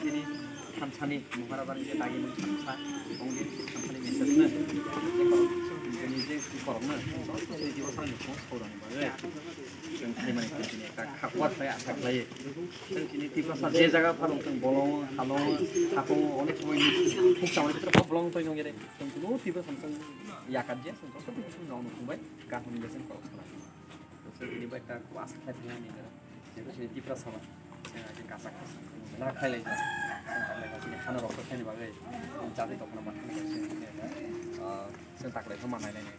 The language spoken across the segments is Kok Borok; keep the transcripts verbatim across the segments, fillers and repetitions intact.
Chini thansani Maharajani je dagimung thansa, ongni thansani message no, je korokno, je korokno, joto chini Tiprasani phung saurani bagwi, chwng khaimani chini ekta kha kuat khlai asa khlai. Chwng chini Tiprasa je jaga phalung chwng bolong, halong, hakung, onek somoi ni phung samani bwtwra bolong twi nung yare. Chwng kuno Tiprasa chwng yakat je, chwng joto Tiprasa no nung bai, kaham je chwng korok sana. Chwng bini bai ta kuas khlai thangya ni gara. Jebo chini Tiprasa ba. Chwng ake kasak kasak. Mela khlai lai ja. Chwng taklai ba chini hana rok khlai ni bagwi. Chwng jati tokna ma thani chwng ni gara. Ah, chwng taklai ma nai nai nai.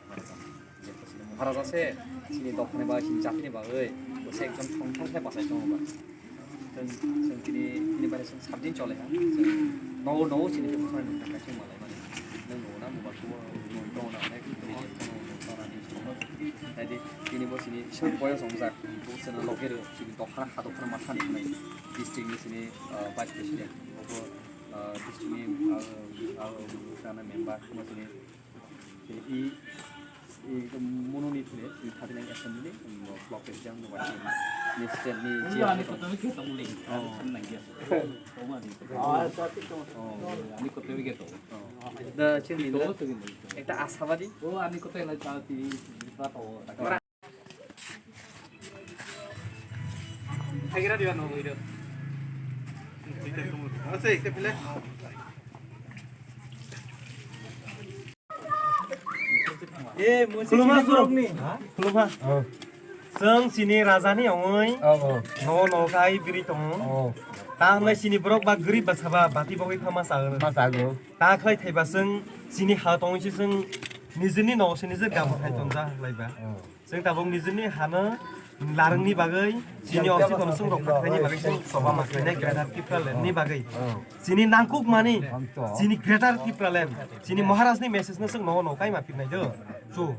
Jebo chini Maharaja se chini dokni ba chini jati ni bagwi. Bo se ekjon thong thong khlai bachai tongo ba. Chwng, chwng tini, tini bai chwng sabdin chole ha. Chwng nogo, nogo chini khe bwskango nukha khe chwng malai mani. Nwng nugo na mobile khubo nwng tongo na, onek tini phone nwng tongo na, news tongo. Tei di tini bo chini isor boyos wngjak, bo chwngno loge rw, chini dophano, ha dophano ma thani hwnwi district ni chini, ah, vice president, bo, ah, district ni, ah, ah, ah, member, bo chini I, i, mononi thile, i thirty-nine assembly, um, block president, no, ni state ni G M ni tong. Oh. Oh. Da chini da ekta ashabadi. Khulumkha, khulumkha. Chwng chini raja ni ongwi. Oh, oh. Nogo nogo khe ai biri tongo. Oh. Ta hwnlai chini borok ba gari bwsa ba bati bogwi pha ma chago. Ma chago. Ta khlai thaiba chwng chini ha tongwi se chwng nijini nogo se nijini gabuk hai tonja hai laiba. Oh. Chwng tabuk nijini hano larwngni bagwi, chini osi kono chwng rok khaini bagwi chwng soba ma khainai Greater Tipraland ni bagwi. Chini nangkuk mani, chini Greater Tipraland, chini Maharaj ni message no chwng nogo nogo kaima pirnai do. So,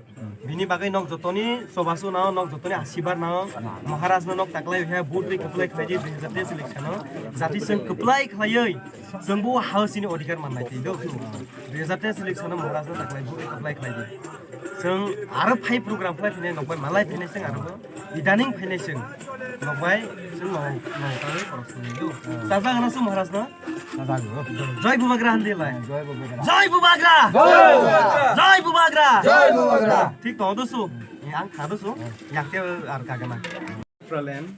bini bagwi nok jotoni soba suna, nok jotoni asibar no, Maharaj no nok taklai he vote ri kwplai khlai di dui hajar teis election no. Jati chwng kwplai khlaiwi, chwng bo ha chini odhikar mannai tei do. Dui hajar teis election no Maharaj no taklai vote ri kwplai khlai di. Chwng aro phai program khlai phinai nokbai malai phinai chwng aro bo idaning phinai chwng nokbai chwng nong nong tangwi korok swnwi do. Chajak hwna chwng Maharaj no. Chajak o. Jai Bubagra handi lai. Jai Bubagra. Jai Bubagra. Jai Bubagra. Jai Bubagra. Jai Bubagra. Thik tong do su. Ang kha do su. Yakte ar kagana. Problem.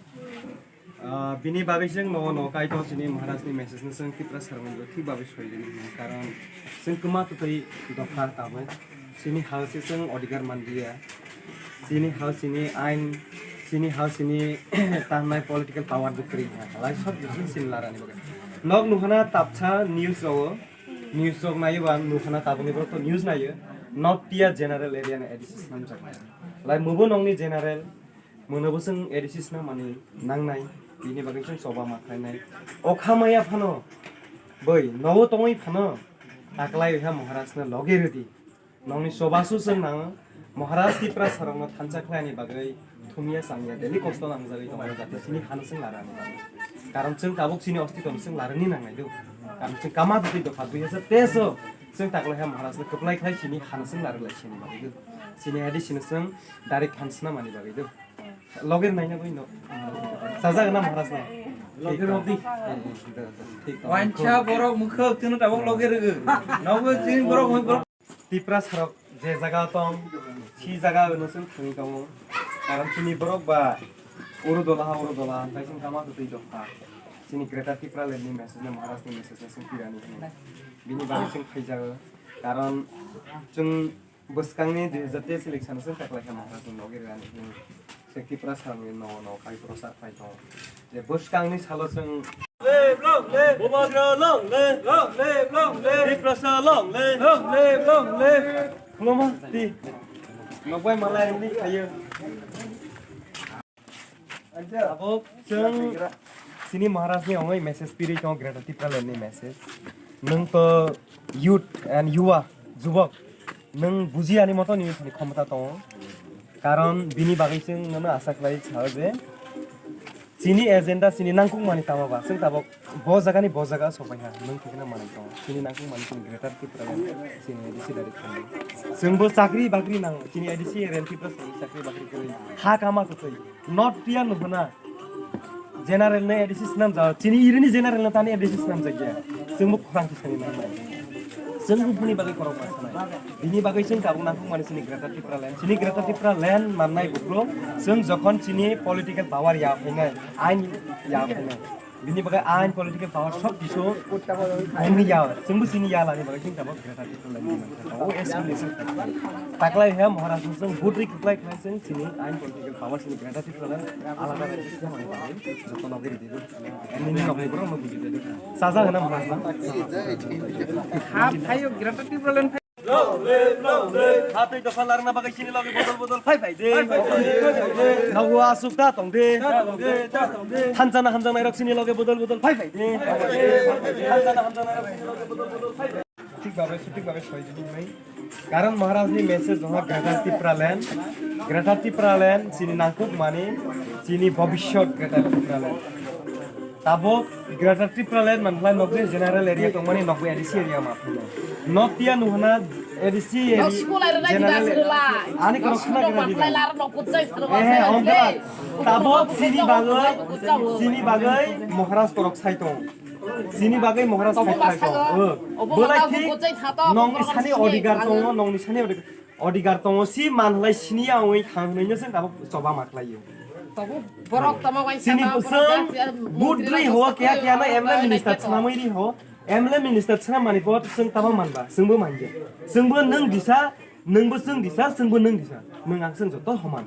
Ah, bini bagwi chwng nogo nogo kaitor chini Maharaj ni message no chwng Tipra sarmani bo thik bagwi soi rwni hwnwi, karon chwng kwma twtwi dopha tabwi chini ha se chwng odhikar manliya, chini ha chini ain, chini ha chini tangnai political power bo kwrwi ha halai sob jising chini larani bagwi nok nukhana tapsa news rogo, news rok naiyo ba nukhana tabukni borok to news naiyo, North Tiya general area ni A D C swnamjak nai lai mubo nokni general. Mwnabo chwng A D C swnamani nangnai, bini bagwi chwng choba ma khlainai. O kha maya phano, bwino tongwi phano, taklai wngkha Maharajno loge rwdi. Nokni chobasu chwng nango, Maharaj Tiprasarokno thansa khlaini bagwi thumya changya daily kosto nangjagwi tongo, jate chini hano chwng larani bagwi. Karon chwng tabuk chini ostitono chwng larani nangnai do. Karon chwng kama dutwi dopha dui hajar teis o chwng taklai kha Maharajno kwplai khlai chini hano chwng larwlai sini bagwi do. Chini A D C no chwng direct thansa swnamani bagwi do. Loge rwnaina bai no. Sajak na Maharaj na. Loge rwdi. Thik tong. Wainsa borok mukha tino tabok loge rwgo. Nogo chini borok mui borok. Tiprasarok je jaga tong, si jaga no sung thangwi tongo. Karon chini borok ba oro dola ha, oro dola ha, tai sung kama twi dopha. Chini Greater Tipraland ni message na Maharaj ni message na sung pirani hwnwi. Bini bagwi sung phaijago. Karon chwng Bwskangni dui hajar teis election se taklai kha Maharaj ni logi rani hwnwi se Tiprasa ni no no kai prochar khai tongo. Je bwskangni salo chwng Live, long live. Bubagra long live. Long live, long live. Tiprasa long live. Long live, long live. Khuluma ti. Nokbai malai ni khayo. Abo chwng chini Maharaj ni ongoi message piri tongo Greater Tipraland ni message. Nwng to youth and yuwa, jubok, nwng buji ani moto ni thani khomota tongo. Karon bini bagwi chwng nono asa khlai sao je chini agenda chini nangkukmani tamo ba chwng tabok bo jaga ni bo jaga sopai ha nwng thikna manwi tongo. Chini nangkukmani chini Greater Tipraland chini A D C direct khamdi. Chwng bo chakri bakri nango. Chini A D C area Tripura chakri bakri kwrwi. Ha kama kwtwi. Not tiya no hwna. General no A D C swnam jao, chini irini general no tani A D C swnam jak ya. Chwng bo khorang khe sani nang nai. Chwng bo bini bagwi korok ma sanai. Bini bagwi chwng tabuk nang mani chini Greater Tipraland. Chini Greater Tipraland mannai bukro. Chwng jokhon chini political power ya phainai, ain ya phainai. Bini bagwi ain political power sob kisu bongni ya. Chwng bo chini ya lani bagwi chwng tabuk Greater Tipraland ni mankha. O S P ni chwng taklai he Maharaj chwng butri kwklai khlai chwng chini ain political power chini Greater Tipraland alada rajyo khe mani bagwi joto nogwi ridi. Nini nokni borok no buji ridi. Sajak hwnna Maharaj na. Ha phaio Greater Tipraland. Hatwi dopha larna bagwi chini loge bodol bodol phai phai de. Nogo asuk ta tong de. Hamjana hamjana rok chini loge bodol bodol phai phai de. Hamjana hamjana rok chini loge bodol bodol phai phai. Thik babe, sothik babe soi di nai. Karon Maharaj ni message jongha Greater Tipraland. Greater Tipraland chini nangkuk mani, chini bobishyot Greater Tipraland. Tabuk Greater Tipraland manlai nokni general area tongmani nokni A D C area ma phano. Noktiya nuhana A D C area general area. Ani korok khna gana diba. Eh, ongkla. Tabuk chini bagwi, chini bagwi Maharaj korok sai tong. Chini bagwi Maharaj sai tong. Belai thik nongni sani odigar tongo, nongni sani odigar. Odigar tongo si manlai sini ya oi thang hinwi se tabuk choba maklaio. Tabuk borok tamo waisa. Sini kusung budri ho kya kya na M L A minister chwnamwi ri ho. M L A minister chwnam mani bo chwng tamo manba, chwngbo manja. Chwngbo nwng disa, nwngbo chwng disa, chwngbo nwng disa. Nwng ang chwng joto homan.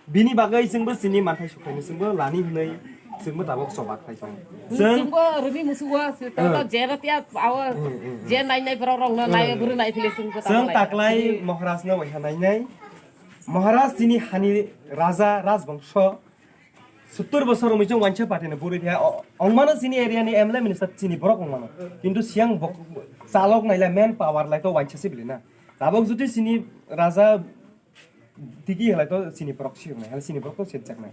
Bini bagwi chwngbo chini manthai sukhaini chwngbo lani hinwi chwngbo tabuk choba khlai tongo. Chwng chwngbo rwni musugo, chwngbo jera tiya awo je nai nai borok rokno nai bwrwi nai phile chwngbo chwng taklai Maharaj no waisa nai nai. Maharaj chini hani raja rajbongso sottor bosor romwi chwng wansa party no bwrwi thaya ongmano chini area ni M L A minister chini borok ongmano. Kintu siyang chalok naila man power lai to wansa se bili na. Tabuk jodi chini raja tiki halai to chini borok siyok nai, halai chini borok to setjak nai.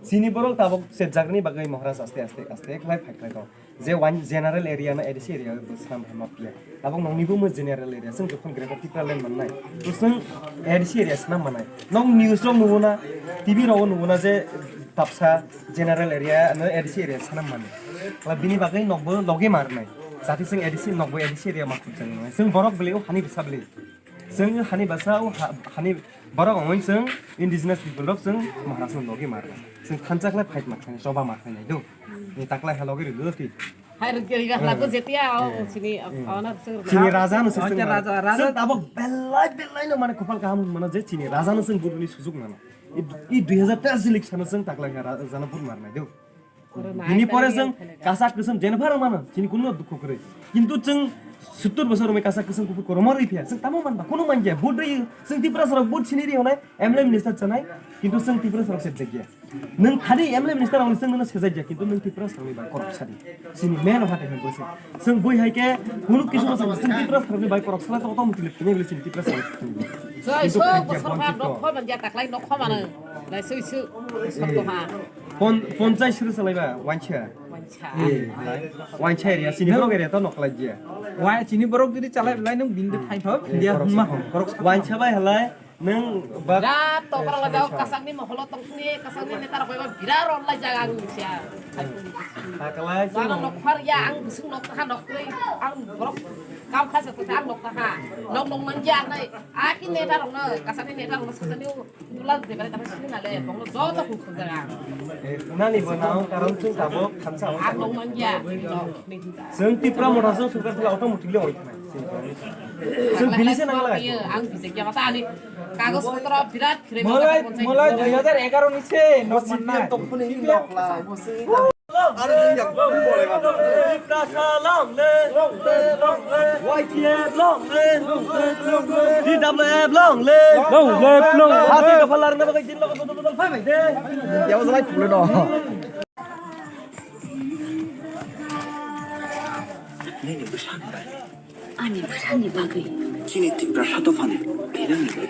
Chini borok tabuk setjak ni bagwi Maharaj aste aste aste khlai phai khlai to. Je wan general area no A D C area bo swnam hai ma piya. Tabuk nokni bo mo general area, chwng jokhon Greater Tipraland mannai. To chwng A D C area swnam mannai. Nok news rok nugo na, T V rok nugo na je tapsa general area no A D C area swnam mani. Kla bini bagwi nokbo loge mar nai. Jati chwng A D C nokbo A D C area ma khuk jani. Chwng borok bele o hani bwsa bele. Chwng hani basa o ha-, hani borok ongoi chwng indigenous people rok chwng Maharaj no logi mar. Chwng thansa khlai fight ma khlai choba ma khlai nai do. Ni taklai ha logi rwdi twi. Hai rwdi rwdi ha lago jetia o sini ona chwng. Chini raja no chwng raja, raja. Chwng tabuk belai belai no mane khopal kaham mano je chini raja no chwng buru ni sujuk mano. I, i dui hazar teis election no chwng taklai ha raja no buru mar nai do. Bini pore chwng kasak kwchwng jeno phano mano, chini kuno dukho kwrwi. Kintu chwng sottor bosor romwi kasak kwchwng kuphur kormo rwi phiya, chwng tamo manba, kuno manja, vote rwi, chwng Tiprasa rok vote sini rwi hwnai, M L A minister chanai, kintu chwng Tiprasa rok sejak ya. Nwng khadi M L A minister rok chwng nwng sejak ya, kintu nwng Tiprasa rok bai korok sadi. Chini men hate hwn bosi. Chwng bui hai khe kuno kisu bosor chwng Tiprasa rok bai korok sala to otom tilip kene bile chini Tiprasa rok. Soi so bosor ha dokho manja taklai dokho mano. Lai soi so bosor to ha. Pon-, ponchais rw salaiba, wancha. Wancha. Eh, wancha area, chini borok area to noklai jia. Wa, chini borok jodi chalai belai nwng bini de thai thok, India hwnma hwn, borok sa. Wancha bai halai, nwng bak. Birat tokra la jao, kasangni moholo tongthuni, kasangni neta rok bai birat rol lai jaga ang sia. Taklai. Bana nokphar ya, ang bising nok ha nok twi, ang borok kam kha sa ang nok ha. Nok nok nang ja nai, aki neta rok na, kasangni neta rok na sasani. Dula de bare tara sini nale, bonglo joto khuk khuk jaga. Eh, nani bo nao karon chwng tabuk thansa o. Ang nong mangya. Chwng Tipra Motha chwng sukar thila automatically oi thana. Chwng bini se nang laga. Ang bise kya mata ani kagos potro birat khire. Molai, molai dui hajar egaro ni se nok manna. Tiprasa long live, long live, long live. Y T F long live, long live, long live. T W F long live. Long live, long live. Hati dopha larna bagwi jin logo bodol bodol phai bai de. Ya, wazalai phulo no. Nini bwsani bagwi. Ani bwsani bagwi. Chini Tiprasa dophani thinani bagwi.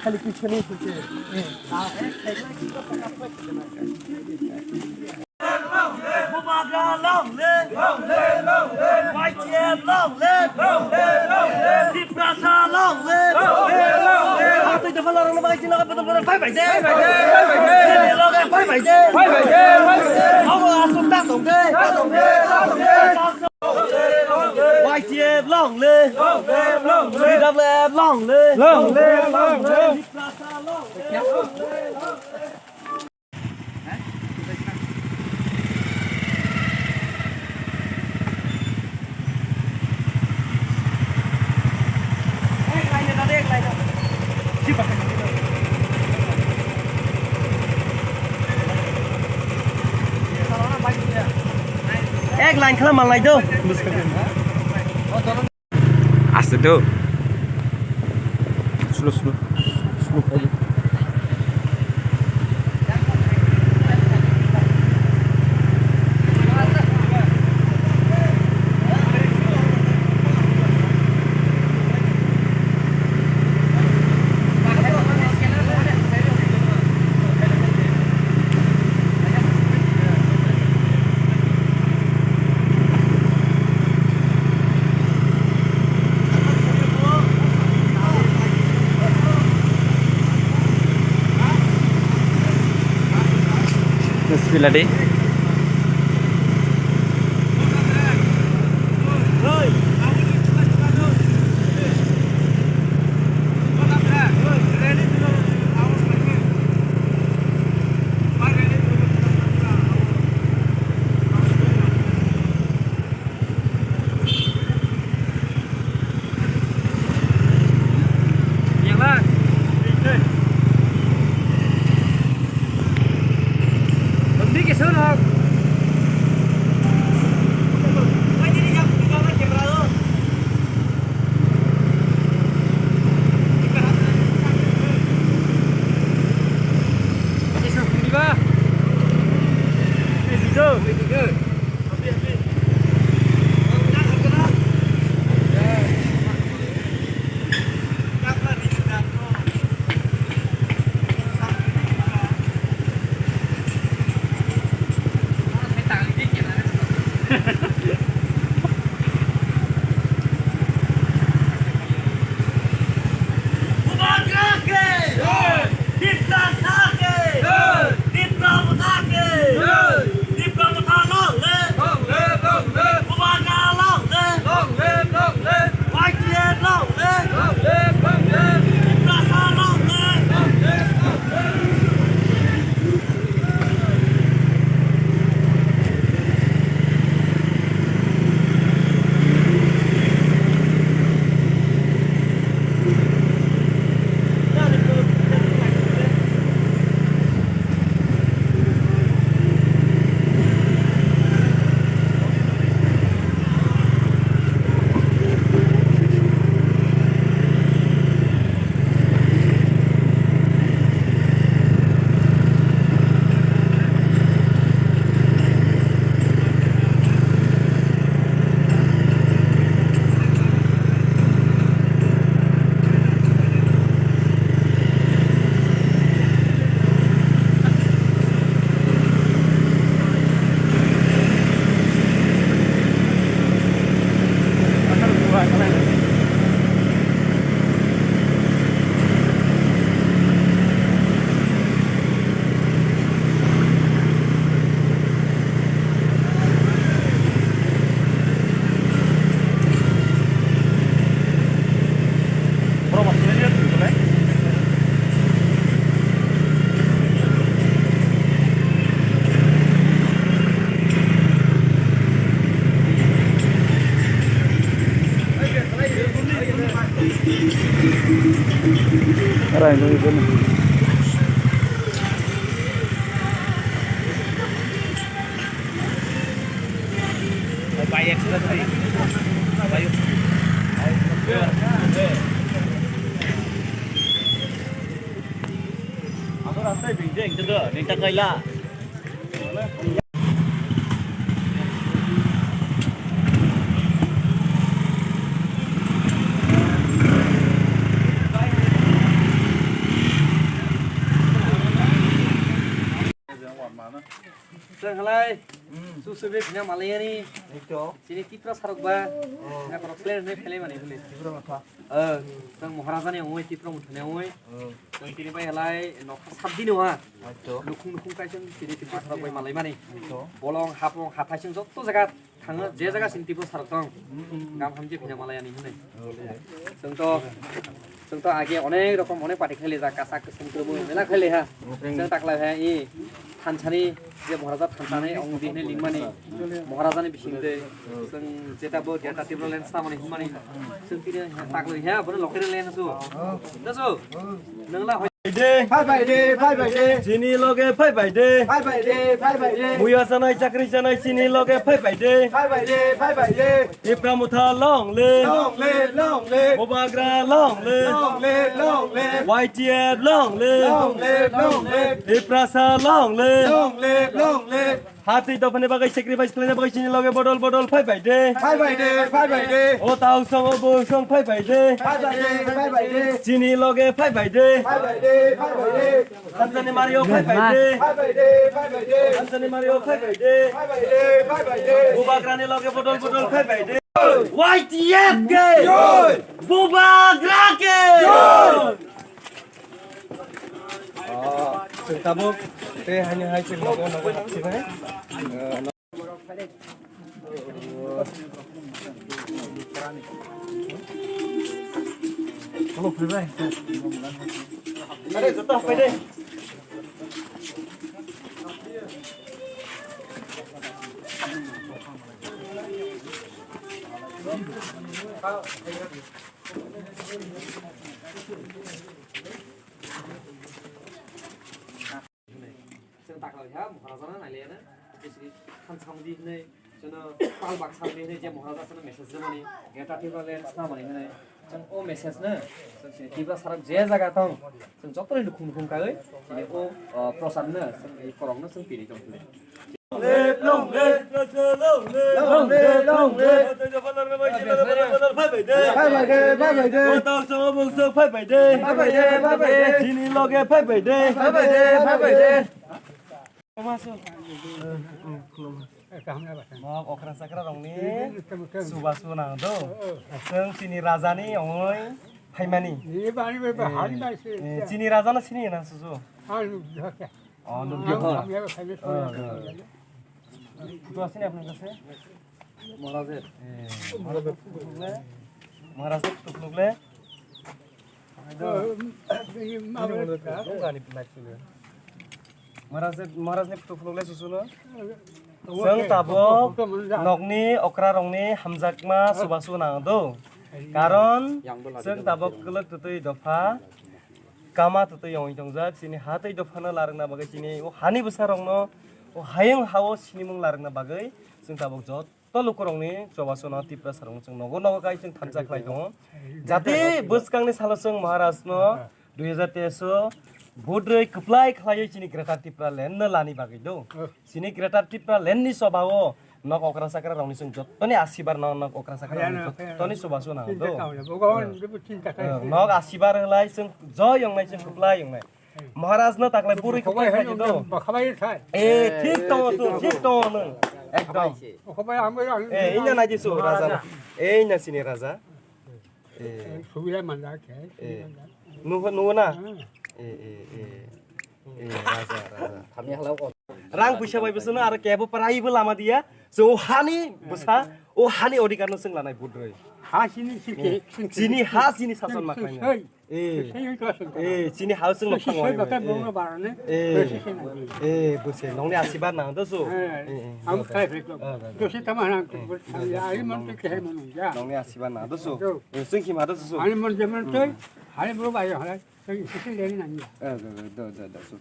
Khali kichani kichani. Bubagra long live! Long live, long live! Y T F long live! Long live, long live! Tiprasa long live! Long live, long live! Hatwi dopha larokno bagwi chini loge bodol bodol Phai bai de, phai bai de, phai bai de. Phai bai de, phai bai de. Abo aswk ta tong de, ta tong de, ta tong de. Y T F long live, long live, long live. T W F long live, long live, long live. Ek line khala malnai do. Aste do. Slow, slow. Slow. Bismillah deh. Bubagra ke! Jai! Tiprasa ke! Jai! Tipra Motha ke! Jai! Tipra Motha long live! Long live, long live! Bubagra long live! Long live, long live! Y T F long live! Long live, long live! Tiprasa long live! Long live, long live! Tang halai. Hmm. Susu be bina malayani. Ito. Sini Tipra sarok ba. Oh. Na korok sele ne pele mani hune. Tipra motha. Eh, tang Maharaja ni ongoi Tipra motha ni ongoi. Oh. Tang tini bai halai nokha sabdi no ha. Ito. Nukhung nukhung kaisang sini Tipra sarok bai malai mani. Ito. Bolong hapong hathai sing jotto jaga. Thangna je jaga sini Tipra sarok tong. Hmm. Gam hamje bina malayani hune. Okay. Tang to Chwng to age onek rokom onek party khaile ja, kasak kwchwng kwrwngwi mela khaile ha. Chwng taklai ha i thansani je Maharaja thansani ong di hinwi lingmani Maharajani bising de chwng jeta bo Greater Tipraland samani hwnmani chwng tini taklai ha bono local land su. Dasu nangla hoi de. Phai bai de, phai bai de. Chini loge phai bai de. Phai bai de, phai bai de. Buya sanai chakri sanai chini loge phai bai de. Phai bai de, phai bai de. Tipra Motha long live. Long live, long live. Bubagra long live. Long live, long live. Y T F long live. Long live, long live. Tiprasa long live. Long live, long live. Hatwi dophani bagwi sacrifice khlaina bagwi chini loge bodol bodol phai bai de. Phai bai de, phai bai de. O tau song o bo song phai bai de. Phai bai de, phai bai de. Chini loge phai bai de. Phai bai de, phai bai de. Thansani Mario phai bai de. Phai bai de, phai bai de. Thansani Mario phai bai de. Phai bai de, phai bai de. Bubagrani loge bodol bodol phai bai de. Y T F ke! Joy! Bubagra ke! Joy! Ah, chwng tabuk tei haini hai chwng nogo nogo hapsinai. Chwng taklai ha, Maharajana nailaiya na, bisini thansa mudi hinwi, chwngno pal baksa mudi hinwi je Maharaja chwngno message rwmani, Greater Tipraland swnamani hinwi, chwng o message no, chwng sini Tipra sarok je jaga tong, chwng jotono nukhung nukhung kaiwi, chini o, o, prochar no, chwng i korokno chwng tini tong phili. Long live, long live. Long live, long live. Phai bai de, phai bai de. Phai bai de, phai bai de. Chini loge phai bai de. Phai bai de, phai bai de. Nok okra chakra rokni chubachu nang do. Chwng chini raja ni ongoi phaimani. Eh, chini raja no sini na susu. Oh, nukjakha. Photo আছে নি আপনার কাছে? মহারাজের। এ, মহারাজের photo phunukle, মহারাজের photo phunukle. Maraje, Maharajni photo phunukle susuno. Chwng tabuk nokni okra rokni hamjakma chubachu nang do. Karon chwng tabuk kwlwk twtwi dopha kama twtwi yongwi tongjak. Chini ha tei dophano larwkna bagwi chini o hani bwsa rokno o hayung hao sinimung larwkna bagwi chwng tabuk jot to lukurokni chubachu no Tiprasa rokno chwng nogo nogo kai chwng thansa khlai tongo. Jati bwskangni salo chwng Maharaj no dui hajar teis o budrwi kwplai khlaiwi chini Greater Tipraland no lani bagwi do. Chini Greater Tipraland ni choba o nok okra chakra rokni chwng jottoni asibar no nok okra chakra rokni jottoni chubachu nang do. Nok asibar lai chwng joy yongnai chwng kwplai yongnai. Maharaj no taklai buri kwplai khlai do. Eh, thik tongo chwng, thik tongo nwng. Ekdom. Eh, ina nai disu raja. Eh, ina chini raja. Eh. Subila manda khe. Eh. Nugo, nugo na? Eh, eh, eh. Eh, raja, raja. Rang puisa bai bwswk no aro kebo parai bo lama diya. So hani bwsa, o hani odhikar no chwng lanai budrwi. Ha sini sike. Chini ha sini sason ma khlainai. Eh. Eh, chini ha chwng no thango. Eh. Eh, bwse nongni asibar nang do so. Eh, eh. Ang khai phek. Dosi tama nang. Ari mon te khe mon ja. Nongni asibar nang do so. Eh, chwng khima do so. Ani mon je mon te. Ani bro bai halai. Chwng sisi le nang ya. Eh, do, do, do, do, so.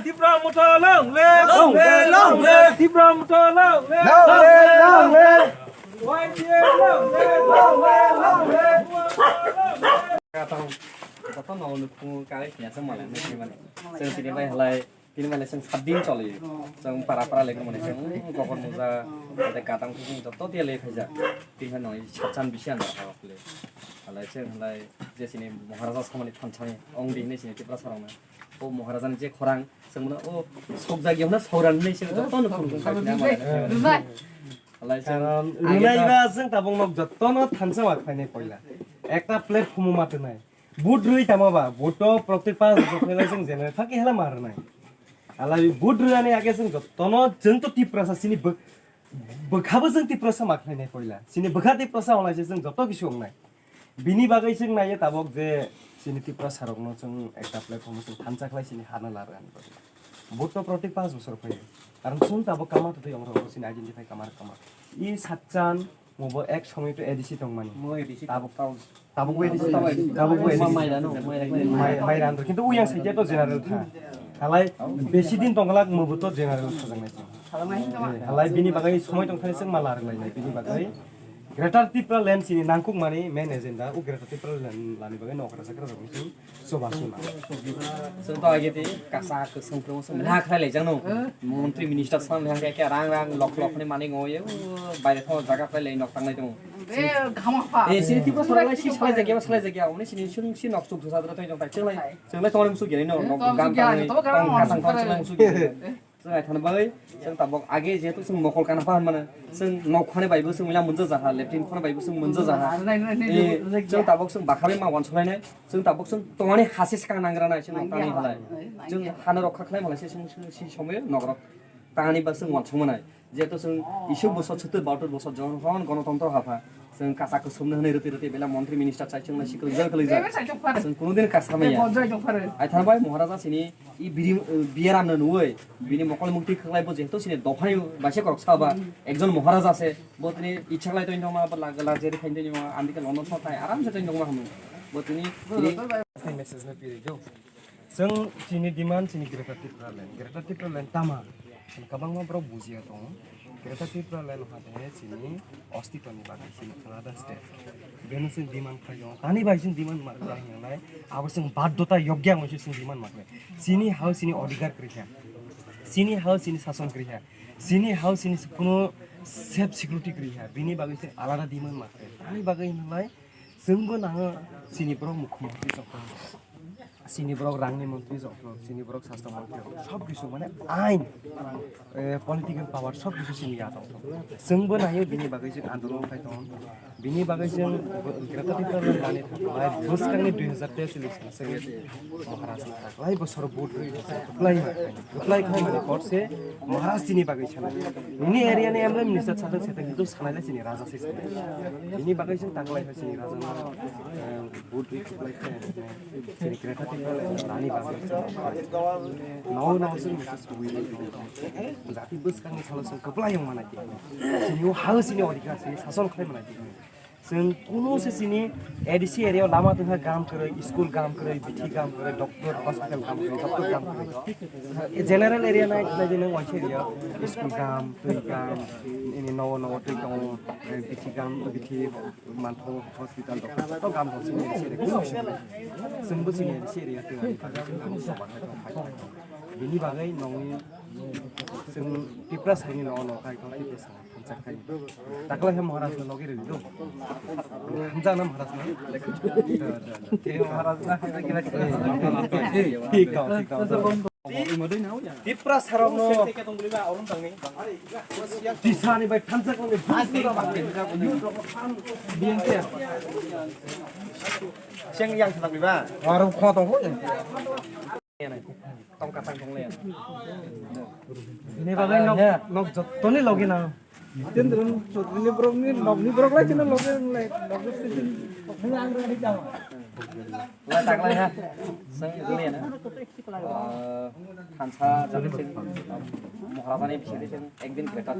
Tipra Motha long live! Long live, long live! Tipra Motha long live! Long live, long live! Y T F long live! Long live, long live! Joto no nukung kai kya sa malai nai mani. Sing sini bai halai. Tini mane chwng sat din choli. Chwng para para lekha mane chwng gokor muja, tei gadang thung joto dia le khaijak. Tini hano satchan bisi ano ha kle. Halai chwng halai je sini Maharaja samani thansani ong di hinwi sini Tiprasa rokno. O Maharaja ni je khorang chwng mano o sok jagya hwnna sauran hinwi chwng joto no phunukjak khai khe mane. Halai chwng Karon age rwnai ta- ba chwng tabuk nok joto no thansa ma khlainai poila. Ekta platform ma twnai. Vote rwi tamo ba, vote to protek pas bosor phela chwng general phaki hela ma rwnai. Alai vote rwani age chwng jotono chwng to Tiprasa chini bw-, bwkhabo chwng Tiprasa ma khlainai poila. Chini bwkha Tiprasa wngnai se chwng joto kisu wngnai. Bini bagwi chwng naiya tabok je chini Tiprasa rokno chwng ekta platform chwng thansa khlai chini hana la rwani bagwi. Vote to protek pas bosor phai. Karon chwng tabok kama to twi wngrok chini identify kama kama. I satchan Mo bo ek somoy to A D C tongmani. Mo A D C Tabuk, tabuk. Tabuk bo A D C, Tabuk tabuk bo A D C. Ma-, mai rano, mai rano. Mai, mai rano. Kintu uyang saja to general tha. Halai besi din tongla mo bo to general sajang nai. Halai bini bagai somoy tong thani seng malar lai nai bini bagai. Greater Tipraland sini nangkuk mani main agenda u Greater Tipraland lani bagai nokra sakra rok sini. Soba suna. Chwng to age tei kasa kwchwng kwrwng chwng mela khlai laijak no. Montri minister sam mela khe rang rang lok lok ni manwi ngoyo. Baire thok jaga khlai lai nok tanglai tongo. Be gama pha. Eh, sini tipo salai si salai jagya salai jagya. Oni sini sung si nok chuk sa dra tong tai chwng lai. Chwng lai tong musu gele no nok gam tang. Tong kasang tong chwng musu gele. Chwng aithana bagwi chwng tabok age jehetu chwng mokol kana phan mano chwng nok khani bai bo chwng mila munja jaha latrine khani bai bo chwng munja jaha. Chwng tabok chwng bakhabai ma wansuknai nai chwng tabok chwng tongani hasi swkang nangra nai chwng tani halai chwng hana rok kha khlai malai se chwng si somoi nok rok tani ba chwng wansukma nai jehetu chwng isuk bwswk sottor bahattor bwswk jonogon gonotontro hapha. Chwng kasa kwsumno hwnwi rwtwi rwtwi belai montri minister chai chwngno sikla jal kwlaijak. Chwng kunudin kasa maya. Aithana bai Maharaja sini i biri, biyaramno nuwi bini mokol mukti khwklai bo jehetu sini dophani baise korok saba ekjon Maharaja se bo tini ichha khlai tongma ba lajeri khain tongma andike London thok thai aram se tongma hwnwi bo tini message no piri jo. Chwng chini demand chini Greater Tipraland, Greater Tipraland tama? Chini kwbangma borok bujiya tongo. Greater Tipraland hwnkhe chini ostitoni bagwi chini alada state. Beno chwng demand khlai tongo. Tani bai chwng demand ma khlai hinwi abo chwng baddhota yogya wngwi chwng demand ma khlai. Chini hao chini odhikar kwrwi kha. Chini hao chini sason kwrwi kha. Chini hao chini kuno safe security kwrwi kha. Bini bagwi chwng alada demand ma khlai. Tani bagwi hinwi Chwngbo nango chini borok mukhyamantri jokto, chini borok rangni mantri jokto, chini borok sastro mantri jokto, sob kisu mane ain, eh, political power sob kisu chini ya tongthok. Chwngbo naio bini bagwi chwng andolon khai tongo, bini bagwi chwng Greater Tipraland lani thanglai bwskangni dui hazar teis election chwng Maharaj ni thanglai bosor vote rwi kwplai ma khai, kwplai khai mani korse Maharaj chini bagwi sanai. Nini area ni M L A minister sajak sete kintu sanai le chini raja se sanai. Bini bagwi chwng tanglai hai chini raja no, eh, vote rwi kwplai khe, eh, chini Greater Tipraland rani bagwi chwng. Nao nao chwng message kubui rwi bini. Jati bwskangni salo chwng kwplai wng mano khe. Chini o ha chini odhikar chini sason khlai mano khe. Chwng kuno se chini A D C area o lama tongkha gam kwrwi, school gam kwrwi, bithi gam kwrwi, doctor hospital gam kwrwi, doctor gam kwrwi. General area nai khlai di nang waisa area school gam, twi gam, ini nogo nogo twi tongo, bithi gam, bithi manthogo hospital doctor joto gam tong chini A D C area kuno se. Chwngbo chini A D C area twi bagwi chwng gam soba khai tong khai tong. Bini bagwi nongni chwng Tiprasa ni nogo nogo khai tong Tiprasa. Taklai he Maharaj no logi rwdi do. Hamjak na Maharaj no. Maharaj na hamjak kira kira. Thik tong, thik tong. Tiprasa rok no. Tisa ni bai thansa ko ni. B N P. Seng yang sa tang ba. Aro kho tong ko. Tongka tang tong le. Bini bagwi nok, nok jottoni logi na. Jendron Chaudhary ni borok ni, nok ni borok lai chini logi lai, nok ni station. Lai tak lai ha. Sang le na. Eh, thansa jadi sing Maharajani bising sing ekdin greater.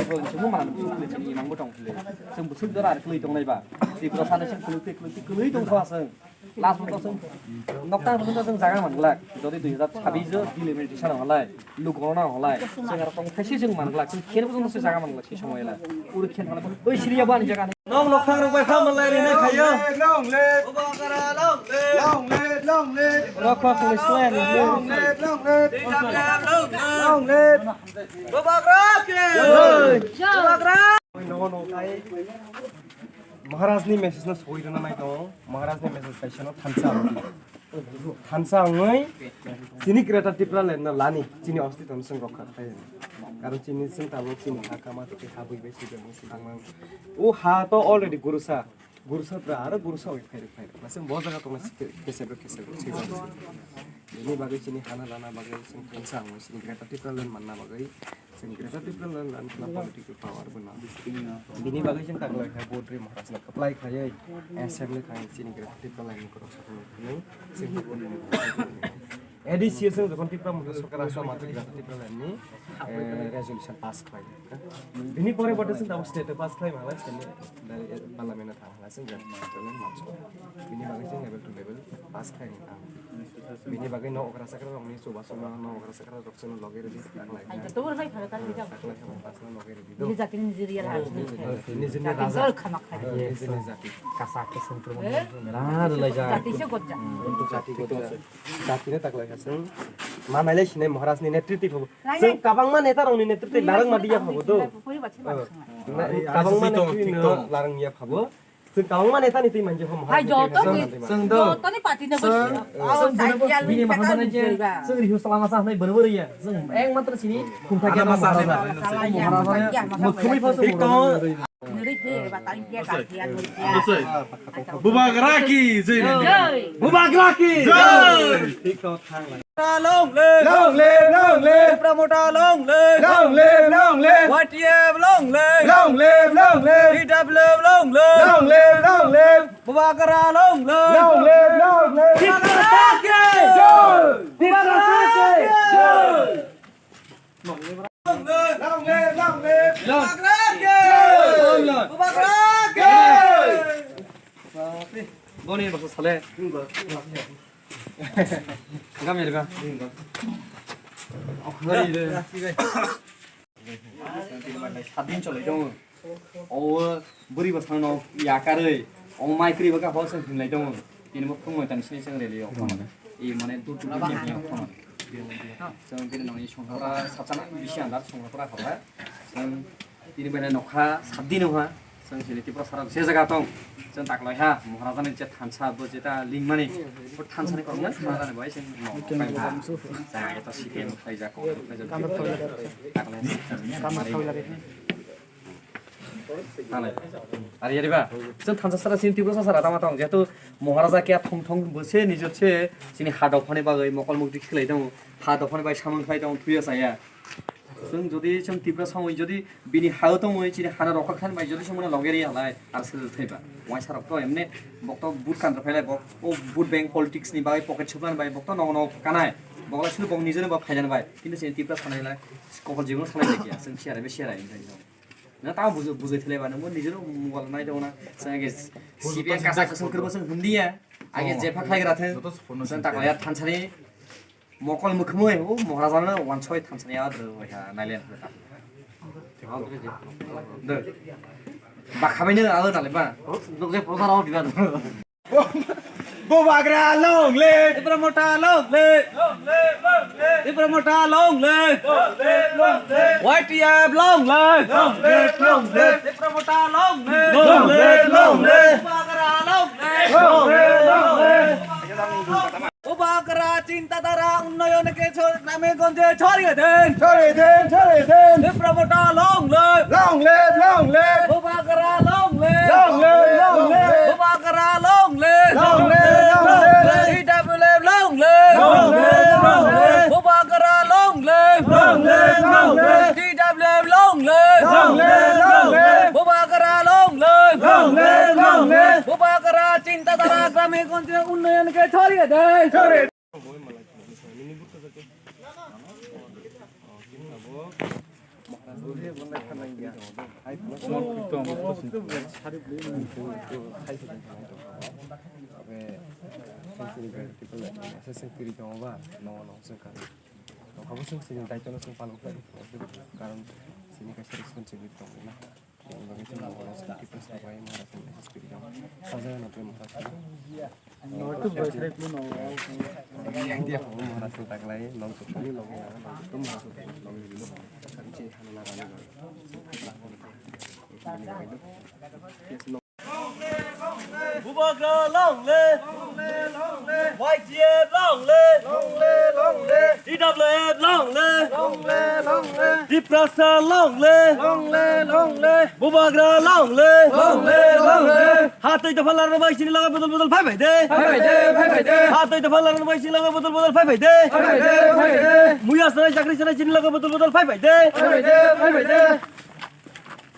Eko sing mana sukli sing imang botong sing. Sing busuk dora ar kli tong lai ba. Tiprasa ni sing kli kli kli tong sa sing. Last month to chwng nokta to chwng jaga manglak. Jodi dui hazar chabbish o delimitation halai, luk rona halai, chwng aro tong thaisi chwng manglak, chwng kher bwswk se jaga manglak se somoy la. Uri khen halai, oi siriya bani jaga. Nong nokhang rok bai kha malai rina khayo. Long live, long live. Long live, long live. Rok pa police line. Long live, long live. Long live. Bubagra ki. Jai. Bubagra. Maharaj ni message no soi rina nai tongo. Maharaj ni message kaisa no thansa. Thansa wngwi chini Greater Tipraland no lani, chini ostitwno chwng rokha khlai. Karon chini chwng tabuk chini ha kama tei ha bui bai sibeng sibeng mang. O ha to already gurusa, gurusa bra aro gurusa wi phairok phairok. Mase bo jaga tongna kese bro kese bro sibeng. Bini bagwi chini hana lana bagwi chwng thansa wngwi chini Greater Tipraland manna bagwi. Chini Greater Tipraland lan khna political power bo na. Bini bagwi chwng tak lai kha vote ri Maharaj no apply khlaiwi assembly thang chini Greater Tipraland ni korok sakno thangwi chwng tak A D C chwng jokhon Tipra Motha Sarkar aswk ma Greater Tipraland ni, eh, resolution pass khlai. Bini pore bote chwng tabuk state pass khlai ma lai chwng parliament thang lai chwng Greater Tipraland manso. Bini bagwi chwng level to level pass khlai ni thang. Bini bagwi no okra sakra rokni chubachu no okra sakra rok chwngno loge rwdi taklai. Ai, to bai phara ta bijak. Taklai kha pasna loge rwdi. Nini jati ni jiri yara. Nijini jati raja. Jol khama khai. Nijini jati. Kasa ke sentro mo. Eh? Na rwlai ja. Jati se gojja. Jati gojja. Jati ne taklai kha chwng. Ma nailai sinai Maharaj ni netritwi phabo. Chwng kabangma neta rokni netritwi larang ma diya phabo do. Kabangma netritwi no larang ya phabo. Chwng kabangma neta ni twi manje hom. Hai, joto ni, joto ni party ni bo. Chwng bini maha bana je, chwng rihu salama sa hnai bwrwi bwrwi ya. Chwng ek matro chini khumthai khe ma sa. Muthumwi phasu. Bubagra ki jai. Bubagra ki jai. Long live! Long live, long live! Tipra Motha long live! Long live, long live! Y T F long live! Long live, long live! T W F long live! Long live, long live! Bubagra long live! Long live, long live! Tipra Motha ki jai! Tipra Motha ki jai! Long live, long live! Bubagra ki jai! Bubagra ki jai! Boni basa sale. Gam ya ga. Sat din cholai tongo. O bwrwi bwsano yakarwi, o mai kwrwi bwkha hor se hinlai tongo. Tini bo phung noi tang sini seng reli o. I mane dur dur ni ni o. Seng tini nangni songkora sachana bisi andar songkora khabai. Seng Tini bai nokha sat din ha. Chwng chini Tripura sara se jaga tong. Chwng taklai ha, Maharajani je thansa bo jeta lingmani. Bo thansani kormo Maharajani bai chwng no pai ha. Chwng age to C P M khlai ja, Congress khlai ja. Taklai. Taklai. Ari ari ba. Chwng thansa sara chini Tripura sara tama tong. Jehetu Maharaja kya thong thong bo se nijor se chini ha dophani bagwi mokol mukti khlai tong. Ha dophani bai samung khlai tong thuya saya. Chwng jodi chwng Tripura samung jodi bini ha-o tongwi chini hana rokha khan bai jodi chwng mano loge ri halai ar se thaiba. Waisa rok to emne bok to vote kandra phailai bok o vote bank politics ni bai pocket chuklan bai bok to nogo nogo kanai. Bok la sulu bok nijor ba phailan bai. Kintu chini Tripura sanai lai kokol jibon sanai lai kiya. Chwng siya rai be siya rai. Na ta bujui bujui thilai ba nang nijor mobile nai dong na. Chwng age C P M kasa kusung kurbo chwng hundiya. Age jepha khlai gra thwng. Chwng ta kaya thansani. Mokol mwkhmwi o Maharajano wansoi thansani adro waisa nailen hwta. Doi. Bakhabaino alo naleba. Nukjak prochar o diba. Bubagra long live! Tipra Motha long live! Tipra Motha long live! Y T F long live! Tipra Motha long live! Long live, long live! Bubagra long live! Long live, long live! Bubagra chinta dhara unnoyon ke chor-, grame gonje choriye den. Choriye den, choriye den. Tipra Motha long live. Long live, long live. Bubagra long live. Long live, long live. Bubagra long live. Long live, long live. T W F long live. Long live, long live. Bubagra long live. Long live, long live. T W F long live. Long live, long live. Bubagra long live. Long live, long live. Bubagra chinta dhara grame gonje unnoyon ke choriye den. Choriye Karon chini kaisa responsibility tongwi na. Bubagra long live! Y T F long live! T W F long live! Tiprasa long live! Bubagra long live! Ha twi dopha larna bai sini loge bodol bodol phai phai de! Ha twi dopha larna bai sini loge bodol bodol phai phai de! Muya sanai chakri sanai sini loge bodol bodol phai phai de!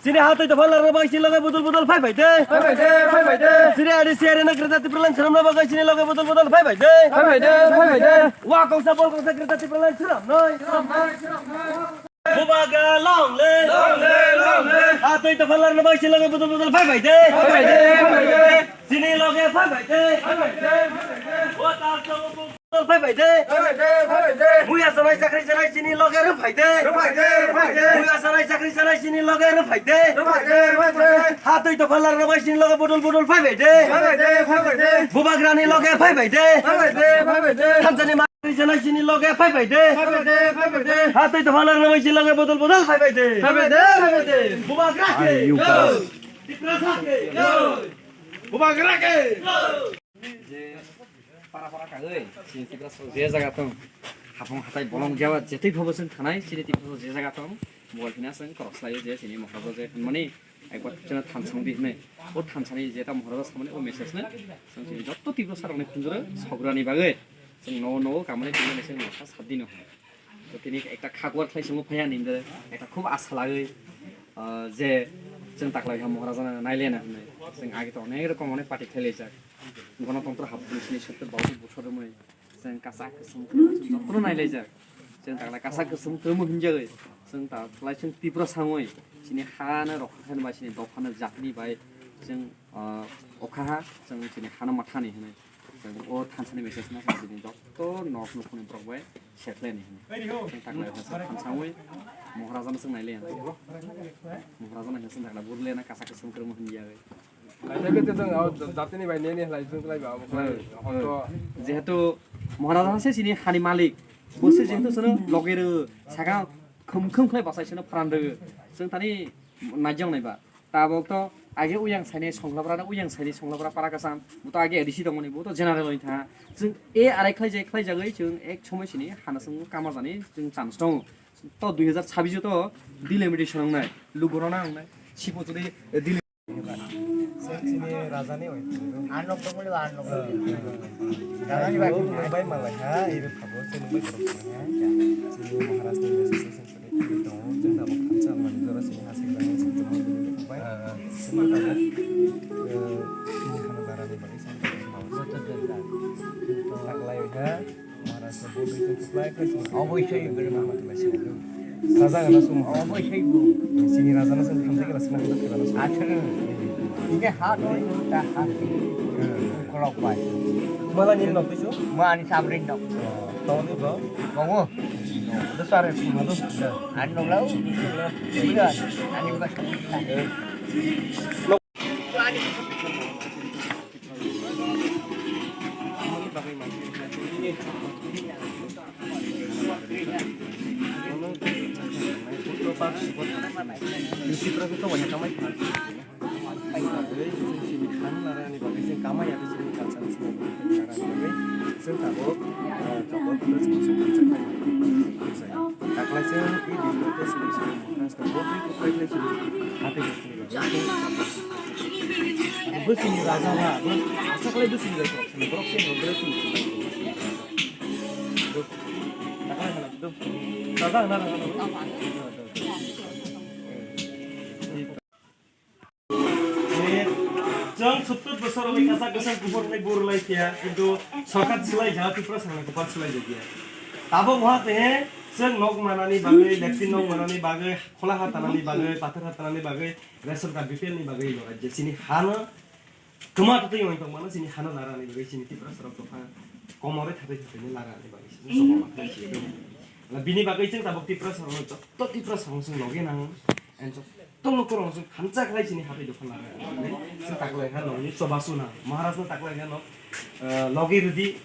Sini ha twi dopha larna bai sini loge bodol bodol phai phai de. Phai phai de, phai phai de. Sini A D C area na Greater Tipraland swnamna bagwi sini loge bodol bodol phai phai de. Phai phai de, phai phai de. Wa kongsa bol kongsa Greater Tipraland swnamnai. Bubagra long live. Long live, long live. Ha twi dopha larna bai sini loge bodol bodol phai phai de. Phai phai de, phai phai de. Sini loge phai phai de. Phai phai de, phai phai de. Wa ta Phai phai de. Phai phai de, phai phai de. Muya sanai chakri sanai sini loge rw phai de. Rw phai de, rw phai de. Muya sanai chakri sanai sini loge rw phai de. Rw phai de, rw phai de. Ha twi dopha larna bai sini loge bodol bodol phai phai de. Phai phai de, phai phai de. Bubagrani loge phai phai de. Phai phai de, phai phai de. Thansa ni ma chakri sanai sini loge phai phai de. Phai phai de, phai phai de. Ha twi dopha larna bai sini loge bodol bodol phai phai de. Phai phai de, phai phai de. Bubagra ke. Ayo, jai. Tiprasa ke. Jai. Bubagra ke. Jai. Para para kagwi, chini Tiprasa je jaga tong, hapung hatai bolong jeba jetwi phobo chwng thanai, chini Tiprasa je jaga tong, bo hina chwng khoroksa je chini Maharaja je hwnmani, ekbar chwngno thansa wngdi hwnwi. O thansani jeta Maharaja samani o message no chwng chini jotto Tiprasa rokni khunjuro sograni bagwi chwng nogo nogo kamani tini chwng masa sabdi no. To tini ekta khakwar khlai swngo phaiya nini de, ekta khub asa lagwi, ah, je chwng taklai ha Maharaja no nailena hwnwi. Chwng age to onek rokom onek party khlai laijak. Gonotontro haphursini sotto baudi bosor romwi chwng kasak kwchwng jotono nailaijak. Chwng taklai kasak kwchwng kwrwngmo hinjagwi chwng taklai chwng Tiprasa wngwi chini hano rokha khe bai chini dophano jatni bai chwng, ah, okha ha chwng chini hano mathani hwnwi. Chwng o thansani message no chwng chini joto nok nukhungni borok bai share khlaini hwnwi. Chwng taklai thansa wngwi Maharajano chwng nailai ang. Maharajano hwnwi chwng taklai burlena kasak kwchwng kwrwngmo hinjagwi. Kaisa khe chwng o jatini bai nini khlai chwng khlai ba abo khlai. Hmm. Hoto. Jehetu Maharaja se chini hani malik. Bo se jehetu chwngno loge rw, sakha khum khum khlai bachai chwngno pharan rw. Chwng tani naijak nai ba. Tabok to age uyang saini songlabra no uyang saini songlabra para kasam. Bo to age A D C tongmani, bo to general oi tha. Chwng e arai khlai jai khlai jagwi chwng ek somoi sini hana chwng kama jani chwng chance tongo. To dui hazar chabbish to delimitation wngnai. Lugo rona wngnai. Sipo jodi, eh, Chini rajani oi. Anok tongmani ba anok. Rajani ba. Bai malai ha, iri phabo, chini bai borok malai ha. Chini Maharaj ni message sing sing sing tongo, chini tabok khamsa mani jora chini hasing dang sing tongmani bai. Chini tabok, eh, chini hano darani bai sing tongmani. Taklai ha. Oboisoi. Sajak na sum. Oboisoi bo. Sini raja na sum khamsa kela sina kela sum. Athero. Ini hat, ta hat. Kolok bai. Mala ni nok tu? Ma ani sabrin nok. Tong ni bro. Bongo. Dosare sum tu. Ani nok lau. Iya. Ani bas. Bwswngni raja ba, bo asa khlai bwswngni bai khoroksa ni borok se hwnwi borok se. Raja hwnna raja. Chwng sottor bosor wngwi kasak kasak kuphur hwnwi bur lai phiya, kintu sorkar swlai kha, Tripura swrwngni kwpal swlai jak ya. Tabok wngkha tei chwng nok manani bagwi, latrine nok manani bagwi, khola ha tanani bagwi, pathar ha tanani bagwi, ration card B P L ni bagwi lwrai je chini hano kwma twtwi wng tongmano chini hano larani bagwi chini Tiprasa rok dopha komorwi thatwi thatwini larani bagwi chini chobama khlai si. Ala bini bagwi chwng tabok Tiprasa rokno jotto Tiprasa rokno chwng logi nango. And jot-, Tolo korong chwng thansa khlai chini hatai dopha nang. Chwng taklai kha nokni choba suna. Maharaj no taklai kha nok, eh, logi rwdi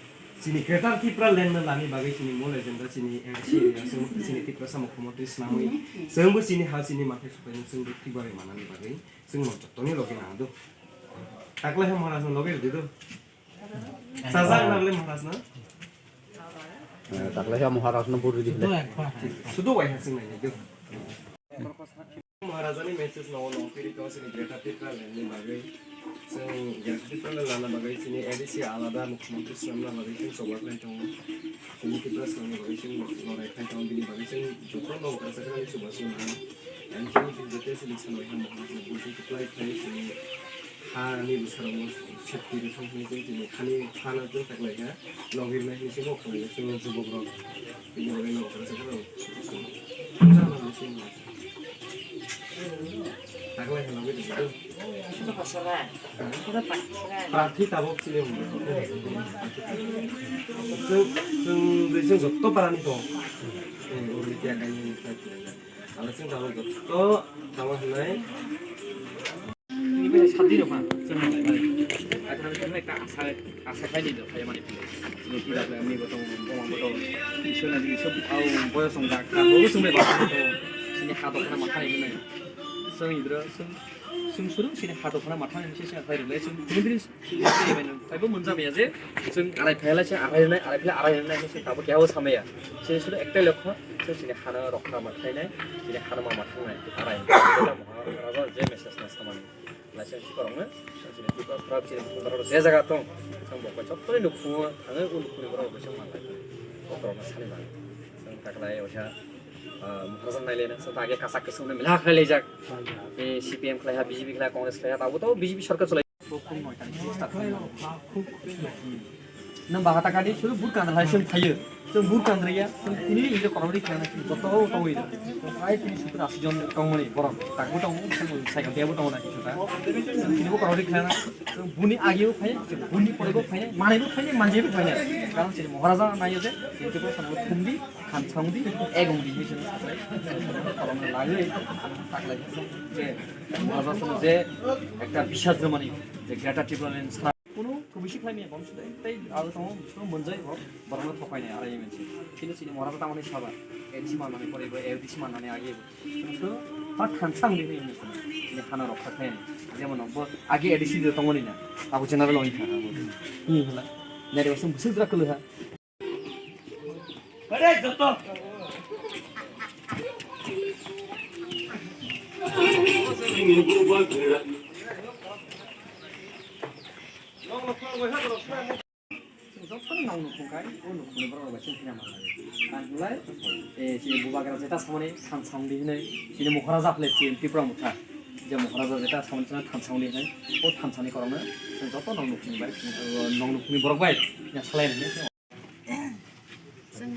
chini Greater Tipraland no lani bagwi chini mole jenda chini M C area chwng chini Tiprasa mukhyamantri swnamwi chwngbo chini ha chini mathai supaino chwng bo tibarai manani bagwi chwng no jottoni logi nang do. Taklai kha Maharaj no logi rwdi do. Sajak nang le Maharaj no. Eh, taklai kha Maharaj no buri di. Sudo wai ha chwng nai do. Maharajani message no, no, phiri tong chini Greater Tipraland ni bagwi. Chwng Greater Tipraland lana bagwi chini A D C alada mukhyamantri swnamna bagwi chwng choba khlai tongo. Chini Tripura swnamna bagwi chwng lorai khlai tongo, bini bagwi chwng joto no kwrwngsa khe nini chubachu nang. Ani chini jete chini sanwi ha Maharaj no buji kwplai khlai chini ha ni bwsarok no safety rwthung hwnwi chwng chini hani ha no chwng taklai kha. Logi rwnai hwnwi se bo khlai chwng jubok rok. Bini bagwi no kwrwngsa khe no. Taklai khe logi rwdi. Prarthi tabok chini hwnwi. Chwng, chwng, chwng jotto parani tong. Chwng urni tiya kaini. Ala chwng tabok jotto tamo hwnwi. Ini bai sadi rok ha, chwng nang lai mani. Akhana chwng nai ta asa, asa khai ni do khai mani pili. Ini tidak lai mani botong, botong, botong. Isu na isu au boyo song dak, ta bo sung bai botong, botong. Sini ha dok na makai ni nai. Sung idra, sung, sung suru, sini ha dok na makai ni sini khai lai sung. Ini diri, ini diri bai nang. Taibo munja maya je, sung arai phai lai sung arai nai, arai phai arai nai sung tabo kya o samaya. Sini suru ektai lokho, sung sini ha na rok na makai nai, sini ha na ma makai nai, arai. Raja je message na samani. Laisang si korokno, sini Tripura, Tripura, sini Tripura, je jaga tong, tong bo, jottoni nukhungo, thangwi o nukhungni borok bo, sini manlai. Bo korokno sani manlai. Sini taklai, osa, ah, Maharaja nailai na, sini age kasak kesung na mila khlai laijak. Eh, C P M khlai ha, B J P khlai ha, Congress khlai ha, tabo to B J P sarkar cholai. Bo khung noi tani, start khlai ha. Nang baha taka di, suru bur kan lai sung phayo. Chwng bur kandraya, chwng kuni ni injo korokri khlaina, chwng joto o tongwi rw. Prai tini sottor ashi jon tongmani borok, takbo tongo, chwng cycle tebo tongo na kisa ta. Chwng tinibo korokri khlaina, chwng buni ageo phai, chwng buni porebo phai, manaibo phai, manjaibo phai. Karon chini Maharaja naiyo je, chini Tripura songbo thumdi, khansongdi, egongdi hinwi chwng saklai. Korokno lagwi, taklai je, Maharaja songno je ekta bisas rwmani, je Greater Tipraland Kuno kubui si khlai maya, bono sida tei aro tongo, bono monjai bo, borokno thok painai, arai mwnsi. Kini chini Maharaja tamani saba, A D C manmani pore bo, A D C manmani age bo. Kini to, ba thansa wngwi hinwi hinwi sini, chini hana rokha khlainai. Jemon bo age A D C de tongmani na, abo general wngkha abo. Hinwi hinla, nari wasung bwswk jora kwlwkha. Jotono nang nukhung khai, o nukhungni borok bai chwng phina manlai. Ang hinlai, eh, chini bubagra jeta samani thansa wngdi hinwi, chini Maharaja phle chini Tripura motha. Je Maharaja jeta samani chwng thansa wngdi hinwi, o thansani korokno chwng joto nang nukhungni bai, nang nukhungni borok bai ya salai hinwi. Chwng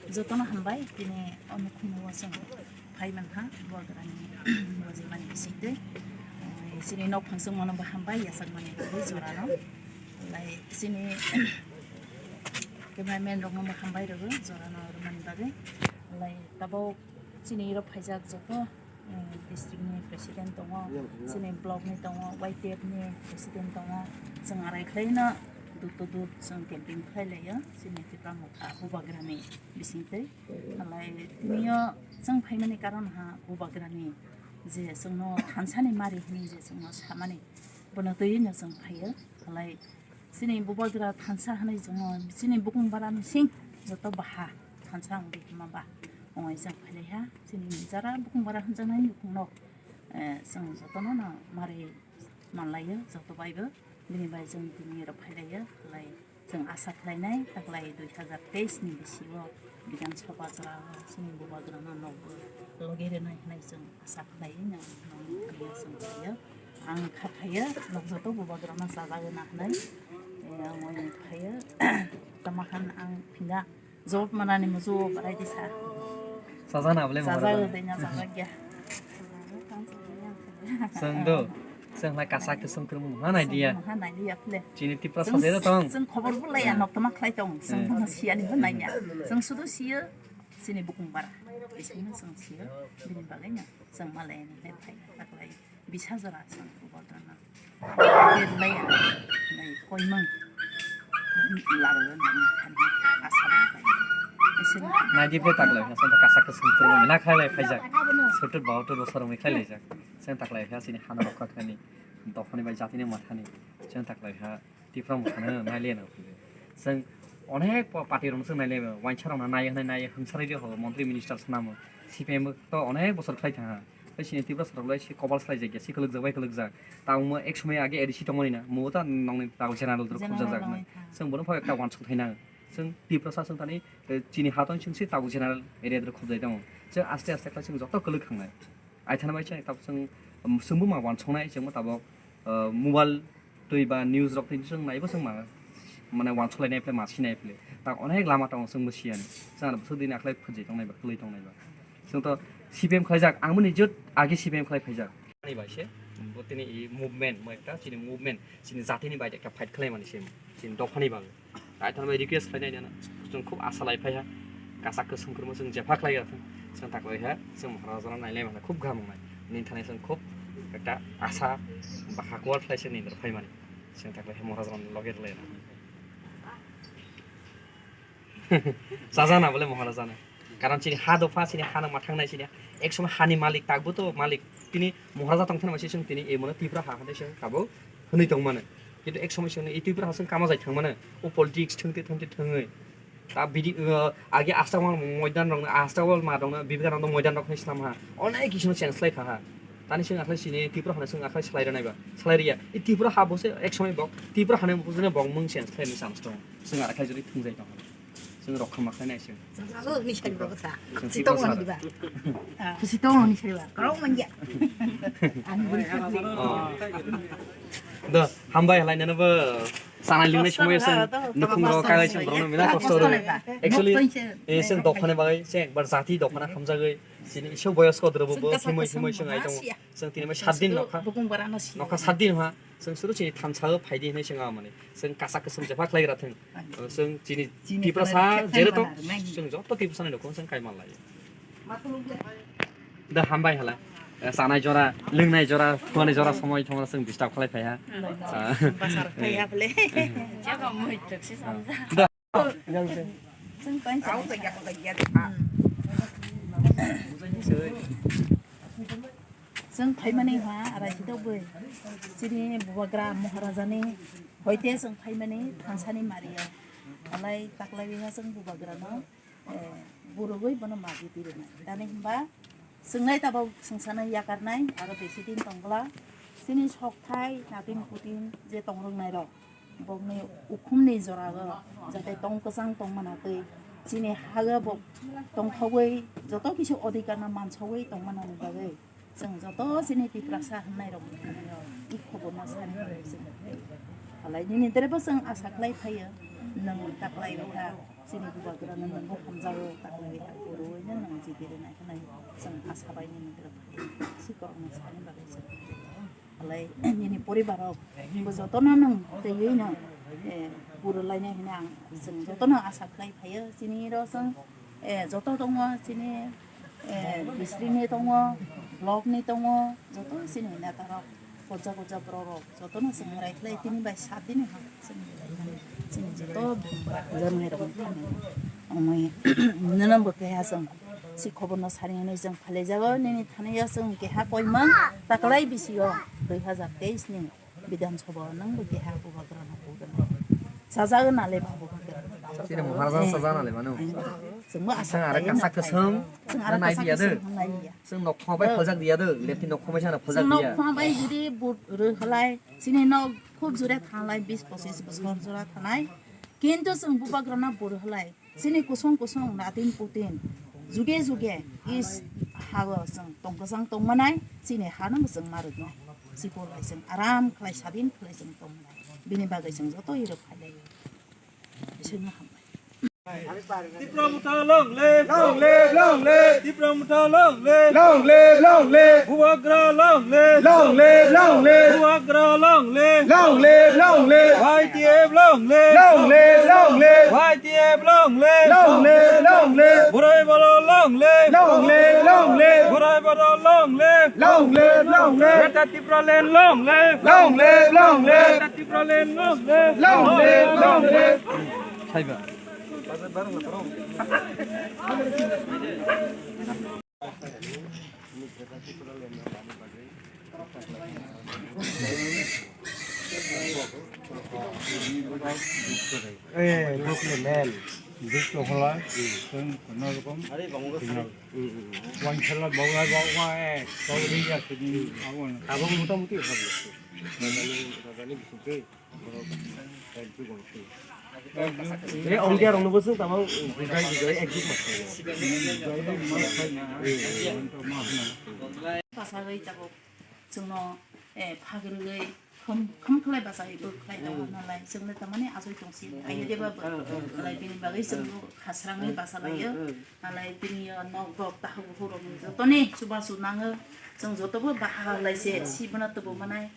jotono hambai, tini o nukhungno chwng phai mankha, bubagrani bojimani bisingtwi. Chini nok phang chwngmano bo hambai, yachakmani bagwi jorano. Lai chini cameraman rokno bo hambai rwgo, jorano rwmani bagwi. Lai tabuk chini iro phaijak joto, eh, district ni president tongo, chini block ni tongo, Y T F ni president tongo, chwng arai khlaino door to door chwng campaign khlai laio, chini Tipra Motha bubagrani bisingtwi. Halai tiniyo chwng phaimani karon ha bubagrani je chwngno thansani mari hwnwi je chwngno samani, bono twiwi no chwng phaio. Halai chini bubagra thansa hwnwi chwngno chini bukung bara mising joto baha thansa wngwi hwnma ba wngwi chwng phailaiha. Chini jara bukung bara hwnjaknai nukhungno, eh, chwng jotono no mari manlaio joto baibo. Bini bai chwng tini rok phailaiyo, halai chwng asa khlainai taklai dui hazar teis ni bisio Bidhan Sabha jora o chini bubagrano nokbo logi rwnai hwnwi chwng asa khlaiwi nang nang khlaiya chwng khlaiyo. Ang kha khayo nok joto bubagrano chajagwi na hwnwi. Eh, ang oini khayo tamo khan ang phinga job manani muju barai disa. Sajana bole Sajago maharaja. Dei na sajagya. Chwng do. Chwng lai kasak ke chwng kwrwng ma nai diya. Chwng ma nai diya phle. Chini Tipra sajai da tong. Chwng khobor bo laiya, eh, nok tama khlai tong. Chwng, eh, bono siyani bo naiya. Chwng sudu siyo. Chini bukung bara. Isingno chwng sio, bini bagwino chwng malaini hai phai taklai. Bisa jora chwng Bubagrano. Berlai nai koimang. Laro nang thani asa bai. Ising Naidi ble taklai, asal kasak kesem turun na khailai phaijak. Sutur bau tur bosor umi khailaijak. Chwng taklai ha chini hano rokha khani. Dophani bai jatini mathani. Chwng taklai ha. Tipra mokha no nai le no. Chwng onek pa-, party rok no chwng nai le, wainsa rok no nai hwnwi nai hwnkhe sarai rw ho, montri minister swnamo. C P M to onek bosor khlai thang ha. Tei sini Tipra sarok lai si kobal salai jak ya, si kwlwk jak bai kwlwk jak. Tabuk mo ek somoi age A D C tongmani na, mo ta nongni tabuk general rok khobjak jak na. Chwng bono phai ekta wansuk thai na. Chwng Tipra sa chwng tani, eh, chini hatong chwng si tabuk general area rok khobjai tongo. Chwng aste aste khlai chwng joto kwlwk khangnai. Aithana bai chwng tabuk chwng, um, chwngbo ma wansuknai chwngbo tabuk, uh, mobile twi ba news rok twi chwng naibo chwng ma, mane wansuknai phle ma sinai phle. Ta onek lama tongo chwngbo siyani. Chwng aro bwswk dini akhwlai phwjai tongnai ba, kwlwi tongnai ba. Chwng to C P M khlaijak, ang boni jot age C P M khlai phaijak. Ani bai se, bo tini i movement, mo ekta chini movement, chini jatini bai ekta fight khlaimani se, chini dophani bagwi. Aithana bai request khlainai nana. Chwng khub asa lai phaiha. Kasak kwswng kwrwngma chwng jepha khlai ya thung. Chwng taklai ha. Chwng Maharajano nailai mano khub gaham wngnai. Nini thani chwng khub ekta asa ba hakuar khlai se nini phaimani. Chwng taklai ha Maharajano loge rwlai na. Sajana bole Maharajano. Karon chini ha dopha, chini ha no ma thangnai chini. Ek somoi hani malik takbo to malik. Tini Maharaja tong thani masi chwng tini e mono Tripura ha hande chwng kabo hwnwi tong mano. Kintu ek somoi chwng e Tripura ha chwng kama jai thang mano. O politics thwngte thwngte thwngwi. Ta bidi, uh, age Astabal moidan rok, Astabal ma rok, Vivekananda moidan rok hinwi swnam ha. Onek kisi no change lai kha ha. Tani chwng akhai chini Tripura hano chwng akhai slai rwnai ba. Slai riya. E Tripura ha bo se ek somoi bok. Tripura hano bo se bok mung change khlai ni chance tong. Chwng akhai jori thwngjai tong. Chwng rok khama khlai nai se. Salo ni sari ba sa. Chwng Kusi Tripura tong sa. Ni ba. Kusi tong ni sari ba. Karo manja. Ani buri sari. Oh. Do, hambai halai nana bo sana lingnai somoi chwng nukhung rok kagai chwng borokno mina kosto rw. Actually, eh, chwng dophani bagwi chwng ekbar jati dophana hamjagwi chini iso boyos ko drobo bo himoi himoi chwng ai tongo. Chwng tini mai sat din nokha. Nokha sat din ha. Chwng suru chini thansa o phai di hinwi chwng amani. Chwng kasak kwswng jepha khlai gra thung. Chwng chini Tiprasa jere tong chwng joto Tiprasa ni nokho chwng kai man lai. Da hambai hala. Eh, chanai jora, lwngnai jora, thuani jora somoi thangma chwng disturb khlai phai ha. Basar phai ha bole. Jaba moi tok si samja. Da. Chwng tong chwng. Chwng phaimani ha, arai si tokboi. Chini Bubagra Maharajani hoite chwng phaimani thansani mario. Alai taklai ha chwng Bubagrano. Eh, burugwi bono maji tirwnai. Tamni hwnba, chwngnai tabok chwngsanai yakarnai, aro besi din tongla. Chini sokthai, natin putin je tongrwngnairok, bokni ukhumni jorao jate tong kwchang tongmana twi, chini haga bo tongthogwi joto kisa odhikarno mansogwi tongmanani bagwi. Chwng joto chini Tiprasa hwnnairokni thani-o i khoborno sani hwnwi chwng khlai. Halai nini drebo chwng asa khlai phaio, nwng taklai wngkha, chini Bubagrano nwngbo hamjago, taklai wngkha, kwrwino nwng jiti rwnai hwnwi chwng asa bai nini drebo phai sikorokno sani bagwi chwng. Halai nini poribarrok bo jotono nwng twiwino, eh, purwlainai hwnwi ang chwng jotono asa khlai phaio. Chini ro chwng, eh, joto tongo chini, eh, district ni tongo, block ni tongo, joto chini neta rok, koja koja borok rok, jotono chwng rai khlai tini bai sat dini ha chwng rai khlai. Chini joto borok rok ni thani. Omoi nini bo keha chwng si khobor no sari hwnwi chwng phailaijagw nini thani ya chwng keha koimang taklai bisio dui hazar teis ni. Bidhan Sabha o nwng bo keha Bubagrano pogwnai. Sajagw nale ba Bubagrano. Chini Maharaja sajagw nale mano. Chwngbo asa. Chwng aro kasak kwswng. Chwng aro kasak kwswng nai liya. Chwng nokho bai phaljak liya do. Lephi nokho bai sana phaljak liya. Chwng nokho bai jodi vote rwhalai. Chini nok khub jora thanglai bis pochis bosor jora thanai. Kintu chwng Bubagrano vote rwhalai. Chini kusung kusung natin putin juge juge is hago chwng tongkwchang tongmanai chini hano bo chwng ma rwknai. Chikor bai chwng aram khlai sadin khlai chwng tongmanai. Bini bagwi chwng joto irok khailai. Bisingo hambai. Tipra Motha long live! Long live, long live! Tipra Motha long live! Long live, long live! Bubagra long live! Long live, long live! Bubagra long live! Long live, long live! Y T F long live! Long live, long live! Y T F long live! Long live, long live! Borai Boro long live! Long live, long live! Borai Boro long live! Long live, long live! Greater Tipraland long live! Long live, long live! Greater Tipraland long live! Long live, long live! Saiba. Eh, dukle men. Dukle hola. Kono rokom. Wansala bawla bawa, eh, bawri ya sini. Abang muta muti hablo. Rajani bisukre. Eh, ongya rong nubo sung tamo, bukai bukai, ekduk mas. Pasagwi tabuk chwngno, eh, phagrwgwi khum, khum khlai bachai bo khlai tongo nalai, chwngno tamani achoi tongsi, ayo deba bo, nalai bini bagwi chwngno khasrangwi bachalaio, nalai bini yo nok bok tahuk bukhuk rokni jotoni chubachu nango, chwng jotobo baha laise, sibana tubu manai.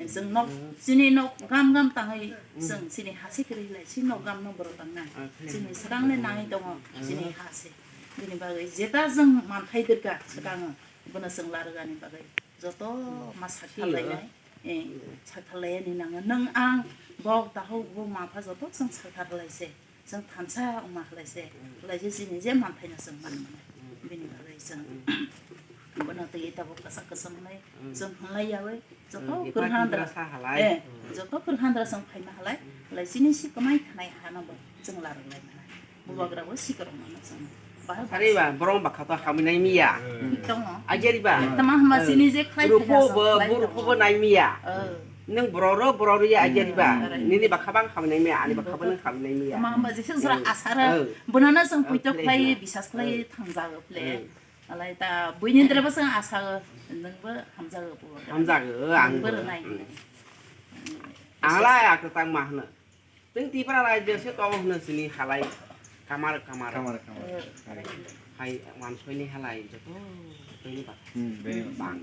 Chwng nok, chini nok gam gam tangwi chwng chini hase kwrwi lai si nok gam no borok tangna. Chini swkang le nangwi tongo chini hase. Bini bagwi jeta chwng manthai dirkha swkango, bono chwng larwgani bagwi joto ma sakthar lainai. Eh, sakthar laiyani nango. Nwng ang bok dahok bo mapha joto chwng sakthar lai se. Chwng thansa wngma khlai se, khlai se chini je manthai no chwng man mano. Bini bagwi chwng bono twi tabuk kwchak kwcham hwnwi chwng hwnlai yaui joto kwrwnghandra sa halai. Eh, joto kwrwnghandra chwng phaima halai, khlai chini si kwmai thanai ha no bo chwng larwk lai mano. Bubagra bo sikarok mano chwng. Bahai Sari ba, borok bakha to hamwi nai miya. Tongo. Ajari ba. Tama hama chini je khlai rupo bo, bu rupo bo nai miya. Nung borok ro, borok ri ajari ba. Nini bakha bang hamwi nai miya, ani bakha bo nung hamwi nai miya. Tama hama jesa jora asara. Bono na chwng puito khlai, bisas khlai thangjago khlai. Alai ta buini dre bo chwng asa nung bo hamjago bo. Hamjago, ang bo. Ang lai akhe tang ma hwno. Chwng Tipra rajyo se tongo hwno chini halai kamar kamar. Kamar kamar. Hai wansoi ni halai joto bini bak. Hmm, bini bak. Bang.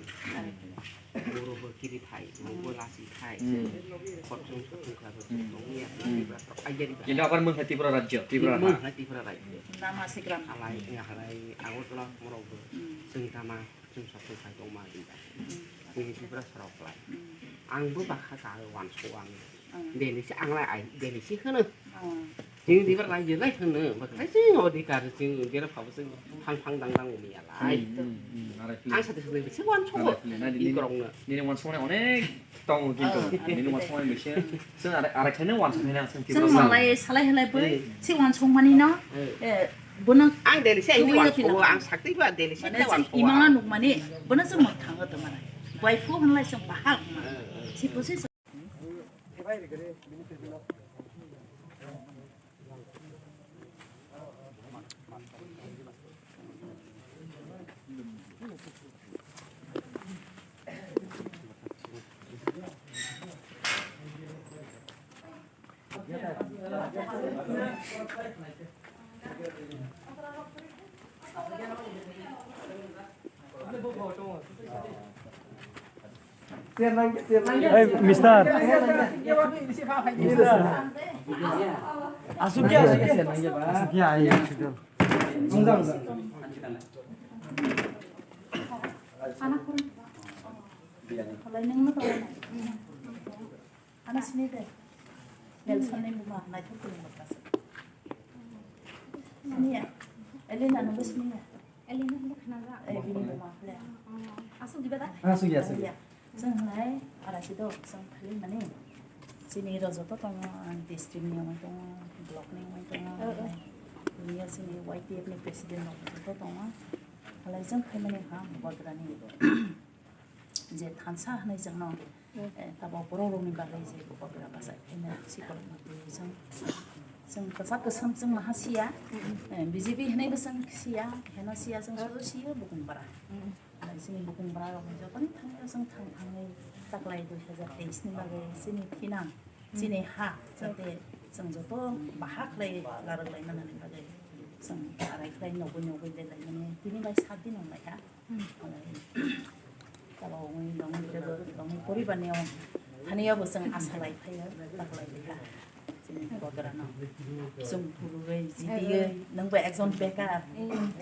Boro bo kiri thai, boro bo lasi thai. Hmm. Khorchung sochung kha bo tong ya. Tipra to ajari ba. Kintu abar mung hai Tipra rajyo, Tipra ha. Mung hai Tipra rajyo. Nama Sigram. Halai, ya halai, Agartala morok bo. Hmm. Chwng tama, chwng sochung khai tong ma di ba. Hmm. Chwng Tipra sarok lai. Hmm. Ang bo bakha ka wansoi ang. Delhi se ang lai ai, Delhi se hwno. Chini dibar lai je lai hwno, bakhai se odhikar chini bera phabo se phang phang dang dang umi alai. Ang sate sate se wan chongo. Nini wan chongo onek tong kintu. Nini wan chongo mise. Sung arak arak khane wan chongo na sung. Sung malai salai halai boi. Si wan chong mani no. Eh, bono ang Delhi se ini wan chongo, ang sakti ba Delhi se wan chongo. Imang nuk mani, bono se mak thang to mana. Bai phu hwnlai se bahal mana. Si pusi Hey, mister. Mister. Asuk ya, asuk ya. Asuk ya, ayo, asuk ya. Ano sini de. Nelson ni buma naithok tini mata se. Sini ya. Elena no sini ya. Elena no khna ga. Eh, bini buma le. Asuk diba da? Asuk ya, asuk ya. Chwng hnai ara si do chwng phali mani. Chini rojo to tongo, ang district ni wngwi tongo, block ni wngwi tongo. Bini ya chini Y T F ni president rok to tongo. Halai chwng phaimani ha Bubagra ni. Je thansa hwnwi chwngno, eh, tabok borok rokni bagwi je Bubagra bachai khaina sikolokma twiwi chwng, chwng kwchak kwsam chwng maha siya, eh, B J P hwnwibo chwng siya, heno siya chwng sudu siya bukung bara. Chini bukung bara rokni jotoni thangwi chwng thang thangwi taklai dui hazar teis ni bagwi chini thinang, chini ha, jate Chwng joto baha khlai larwk lai manani bagwi chwng arai khlai nogwi nogwi belai mani tini bai sat din wng lai ha. Tala wngwi wngwi tebo wngwi poribar ni wng thani abo chwng asa lai phaio taklai lai ha. Chini bogra no chwng phurugwi jitiywi nwng bai ekjon bekar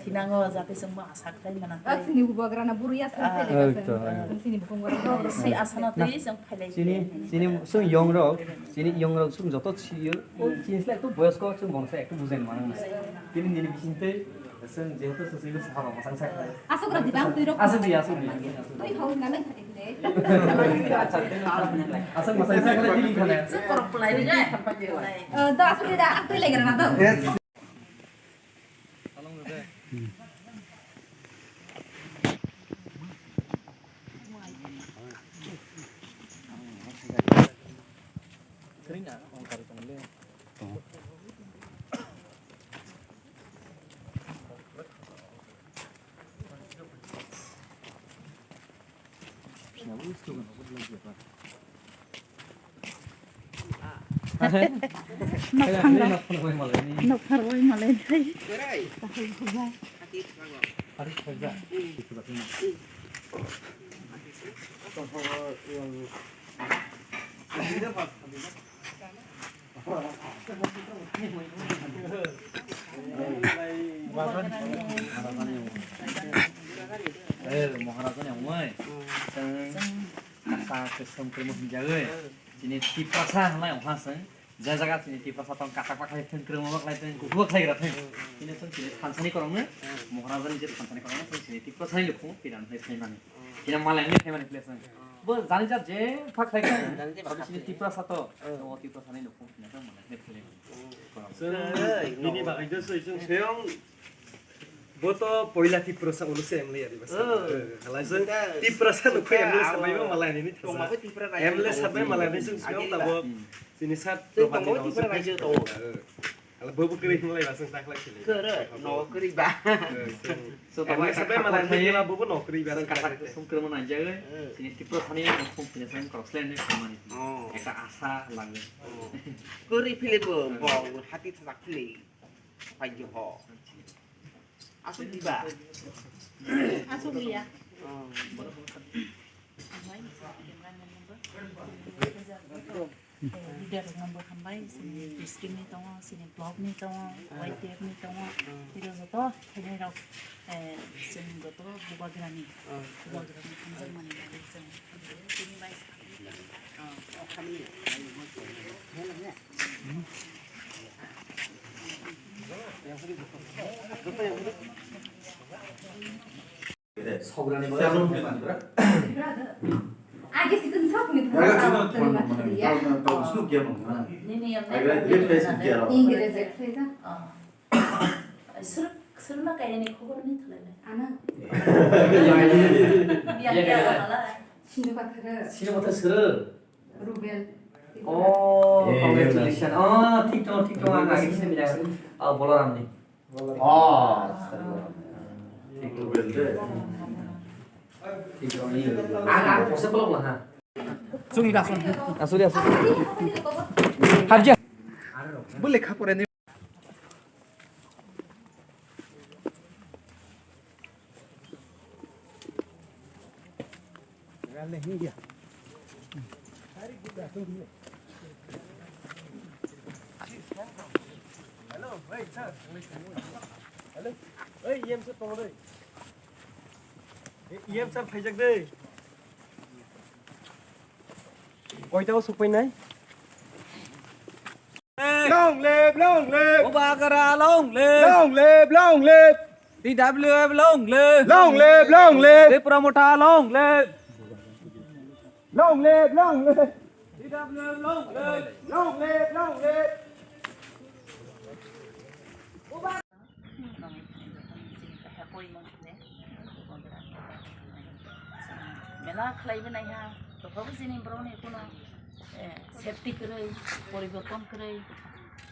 thinango jate chwng bo asa khlai mana. Chini bogra na buru yas khlai lai. Chini bukung bogra. Si asa na twi chwng khlai. Chini chini chwng yong rok chini yong rok chwng joto siyo. O chini slai ektu boyosko chwng bongsa ektu bujen mana. Tini nini bising tei chwng jehetu chwng sabo masang sak. Asuk rok dibang twi rok. Asuk di asuk di. Twi hau na lai thadi le. Asuk masang sak le tini khana. Chwng korok pulai ni le. Da asuk di da twi lai gra na da. Nokthar bai malai nai. Maharajani wngwi chwng kasa kwcham kwrwngma hwnjagwi chini Tiprasa hwnlai wngkha chwng. Je jaga chini Tiprasa tong kasak bakhai thwng kwrwngma bakhai thwng kuphur bakhai gra thwng. Chini chwng chini thansani korokno Maharajani je thansani korokno chwng chini Tiprasani lukhungo piran hwnwi phaimani. Chini malaini phaimani khlai chwng. Bo jani ja je pha khlai kha. Jani je pha khlai. Chini Tiprasa to. O Tiprasani lukhungo piran hwnwi phaimani. Chwng bini bagwi do soi chwng swiyang bo to poila Tiprasa ulo se M L A ari basa. Halai chwng Tiprasa no khoi M L A sabai ma malai ni tongma ko Tipra M L A sabai malai ni chwng swiyang tabo chini sat Tipra rajyo tongo. Ala bo bo kwrwi hwnlai ba chwng ta khlai sini. Kwrwi no kwrwi ba. So M L A sabai malai ni kela bo bo no kwrwi ba chwng kasak sung kwrwngma nai jagwi. Chini Tiprasani no khum chini sang korok slai ni khamani. Ekta asa lagwi. Kwrwi philip bo bo hati thajak philip. Pajo ho. Asuk diba? Asuk liya. Leader rok no bo hambai, sini district ni tongo, sini block ni tongo, Y T F ni tongo, tiro joto khainai rok, eh, chwng joto bubagrani, bubagrani hamjakmani bagwi chwng tini bai sa. Age sikun sok ni thang. Nini yang naik lagi. Ingre je khlai ja. Sir, sir ma kaya ni khobor ni thulai lai. Ana. Yang kaya wala. Sini pathar. Sini pathar sir. Rubel. Oh, congratulations. Oh, thik tongo, thik tongo, ang age sini bilang. Oh, Bolaram ni. Oh, thik tongo. Thik tongo. Ang, ang posa pelok lah, ha. Suni dah, suni. Ah, sorry, sorry. Habja. Boleh kah pore ni. Hello, hey, sir. Hello. Hey, E M sir, tong dei. E M sir, phaijak dei. Koita o sokpainai? Long live, long live. Bubagra long live. Long live, long live. T W F long live. Long live, long live. Tipra Motha long live. Long live, long live. T W F long live. Long live, long live. Mela khlai bwnai ha, tokha bo chini borok ni kuno, eh, safety kwrwi, poriborton kwrwi,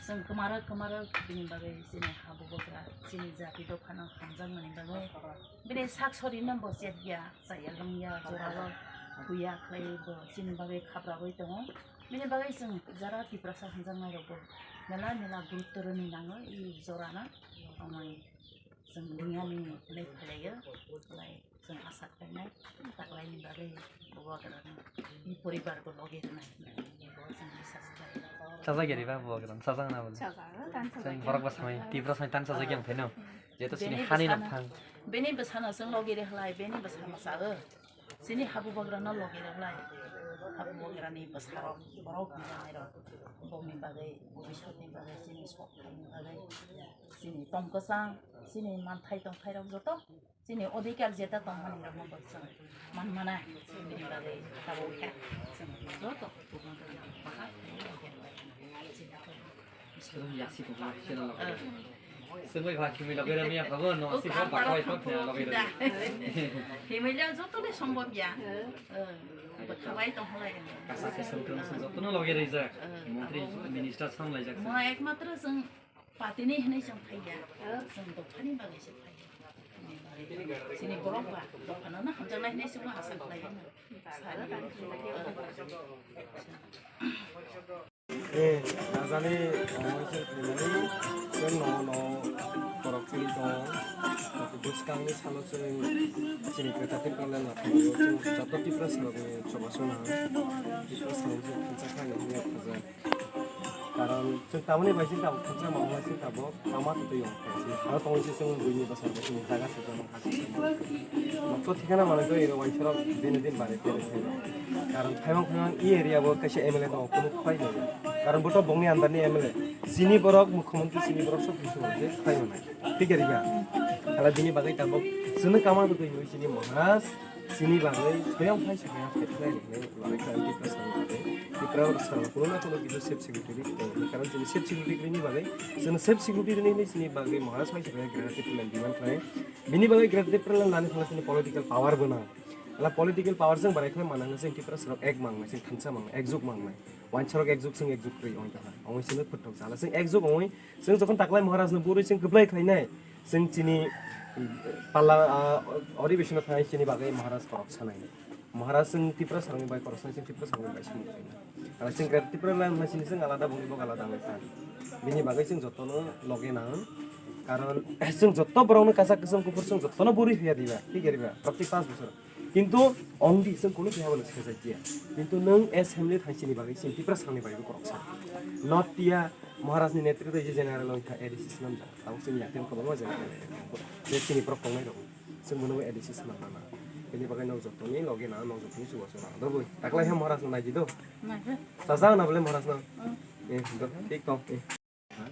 chwng kwmarok kwmarok bini bagwi chini ha bubagra, chini jati dophano hamjakmani bagwi bini sak sori no bo chet ya, chaya lwngya, jorao thuya khlai bo chini bagwi khapragwi tongo. Bini bagwi chwng jara Tiprasa hwnjaknai rokbo mela mela gurutto rwni nango i jorano. Omo chwng ringani hinwi phailaiyo, belai chwng asa khlainai, taklaini bagwi bubagrano i poribarbo logi rwnai hinwi bo chwng bisas khlaio. Sajak ya riba bubagrano, sajak na bole? Sajak, tani sajak. Chwng borok bo samai, Tiprasa tani sajak yang phaino. Jeto sini hani nang thang. Bini bwsano chwng logi rwkhlai, bini bwsano chago. Chini habubagrano logi rwkhlai. Habubagrani bwsarok, borok hwnjanairok. Bongni bagwi, bobisotni bagwi, chini sok thaini bagwi, chini tong kwchang, chini manthai tongthairok joto, chini odhikar jeta tongmani rokno bo chwng manmana, bini bagwi tabuk kha. Chwng joto bubagrano bahai khlaiwi logi rwkhlai. Chini Sero yaksi tongma, sero loge. Sengoi ba kimi loge rami apa go, no si ba bakoi pa phina loge rami. Himila joto le sombhob ya. Bakawai tong halai. Kasa se sengkang seng joto no loge rija. Montri minister sam lai jak. Mo ekmatro seng patini hinai seng phaiya. Seng dophani bagwi se phaiya. Sini borok ba dophano na hamjaknai hinai seng asa khlai. Eh, Rajani, omo se primary, chwng no, no, borok chini tongo. Bwskangni salo chwng chini kwtal Tipraland laphangno chwng joto Tiprasarokni choba sona. Tiprasarok chwng khansa kha hinwi khaja. Karon chwng tamoni bai chini tabuk khansa ma bai chini tabuk tama twi twi yong kha. Aro tongwi se chwng buini bwskango chini jaga se tongma kha. Nokto thikana manwi twi iro waisarok din din bare tere thai. Karon phaimang phaimang e area bo kaisa M L A tongo, kunu phai nai. Karon bo to bongni under ni M L A. Chini borok mukhyamantri, chini borok sob kisu je phai nai. Thik ari ba? Hala bini bagwi tabuk chwngno kama twi twi chini Maharaj chini bagwi soyang phai soyang phai khlai riknai lorikha Tiprasarokni bagwi. Tiprasarok kuno na kuno kisu safe security ri tong. Karon chini safe security rini bagwi, chwngno safe security rini chini bagwi Maharaj phai soyang Greater Tipraland demand khlai. Bini bagwi Greater Tipraland lani thangna chini political power bo nang. Ala political power jang barai khlai manang se Tiprasarok ek mangnai, se thansa mangnai, ekjuk mangnai. Wansarok ekjuk sing ekjuk kwrwi ong ta. Ong sini phutok jala sing ekjuk ong. Sing jokhon taklai Maharaj no buri sing kwplai khlainai. Sing chini pala, ah, ori bisino thanai chini bagwi Maharaj korok sanai. Maharaj sing Tiprasarokni bai korok sanai, sing Tiprasarokni bai sing khlainai. Ala sing Greater Tipraland na sini sing alada bongni bok alada wngkha. Bini bagwi sing jotono loge nang. Karon sing joto borokno kasak kwchwng kuphur sing jotono buri phiya diba. Thik ari ba? Proti pas bosor. Kintu ondi chwng kunu keha bono sajak ya. Kintu nwng as family thaisini bagwi chini Tiprasarokni bagwi koroksa. Not tiya Maharajni netritw je general wngkha A D C swnamjak. Tabuk chini yaktwino kwbangma je, je chini borok tongnai rok. Chwng bono A D C swnam nana. Bini bagwi nok jotoni logi na, nok jotoni chubachu na. Dogwi taklai ha Maharajno naidi do. Naikhe. Sajak na bole Maharajno. Hmm. Eh, do, thik tong. Eh. Ha?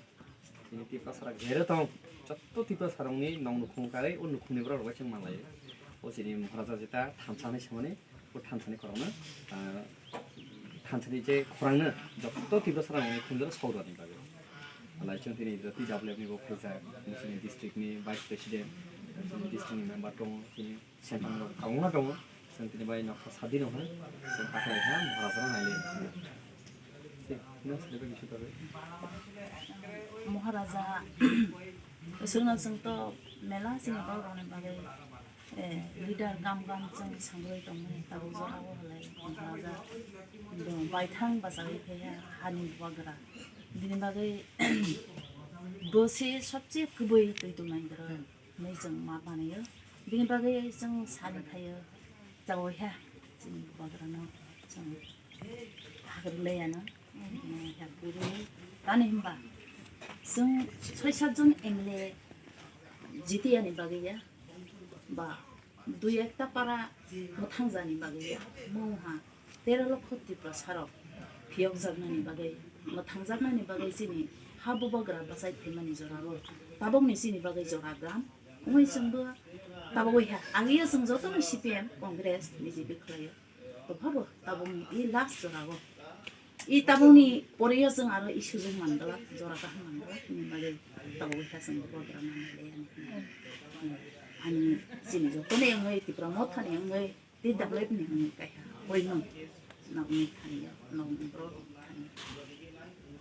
Chini Tiprasarok jero tong, jotto Tiprasarokni nok nukhung karwi o nukhungni borok rok bai chwng manlai. O chini Maharaja jeta thansa hinwi samani, o thansani khorokno, ah, thansani je khorangno jotto Tiprasarokni khunjoro saudani bagwi. Alai chwng tini T W F ni bo phaijak, chini district ni vice president, chini district ni member tongo, chini Sengkang rok tabukma tongo. Chwng tini bai nokha sadi nokha. Chwng taklai kha Maharaj rok nailai. Chwng nang sadi bai bisu tagwi. Maharaja, chwngno chwng to mela chini borok rokni bagwi, eh, leader gam gam chwng sangwi tongmani tabuk jora o halai Maharaja baithang bachagwi phaiya hani bubagra. Bini bagwi bo se sobse kwbwi twi tongnai borok. Hwnwi chwng ma manaio. Bini bagwi chwng sani phaio, chawi ha, chini bubagrano chwng hagri laiano, bini ha kwrwi. Tani hwnba chwng soi sat jon M L A jitiyani bagwi ya, ba dui ekta para mwthangjani bagwi ya, mungha tero lokho Tiprasarok phiyokjaknani bagwi, mwthangjaknani bagwi chini ha bubagra bachai phaimani jorao tabukni chini bagwi jora gam wngwi chwngbo tabugwi ha. Agwiyo chwng jotono C P M, Congress, B J P khlaio. Tophabo tabukni i last jorao. I tabukni poreyo chwng aro i sujung mangala, jora kaham mangala, hwnwi bagwi tabugwi ha chwng bubagra manlai ani. Ani chini jotono wngwi Tipra Mothani wngwi Tei dablai bini hwnwi kaiha, koi nung, nokni thani, nokni borok thani.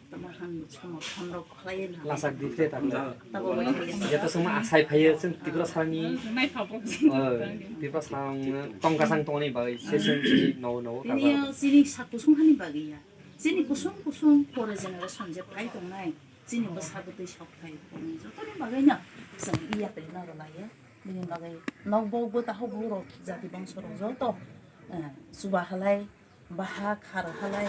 Tamo han samo thon rok khlai na. Lasak di te tamo. Tabo wai ya. Jeto sama asai phaiyo, chwng Tiprasani. Nai phabok. Oh, Tiprasang tongkasang tongni bai, se chwng chini no, no, tini kabar. Yo chini sak kusung hani bagwi ya. Chini kusung kusung pore generation je phai tongnai, chini bwsa bwtwi sok phai tongnai, jotoni bagwi no chwng iya twi no rwlaiyo. Bini bagwi nok bo bwtaho borok jati bongso rok joto, eh, chuba halai, baha khar halai,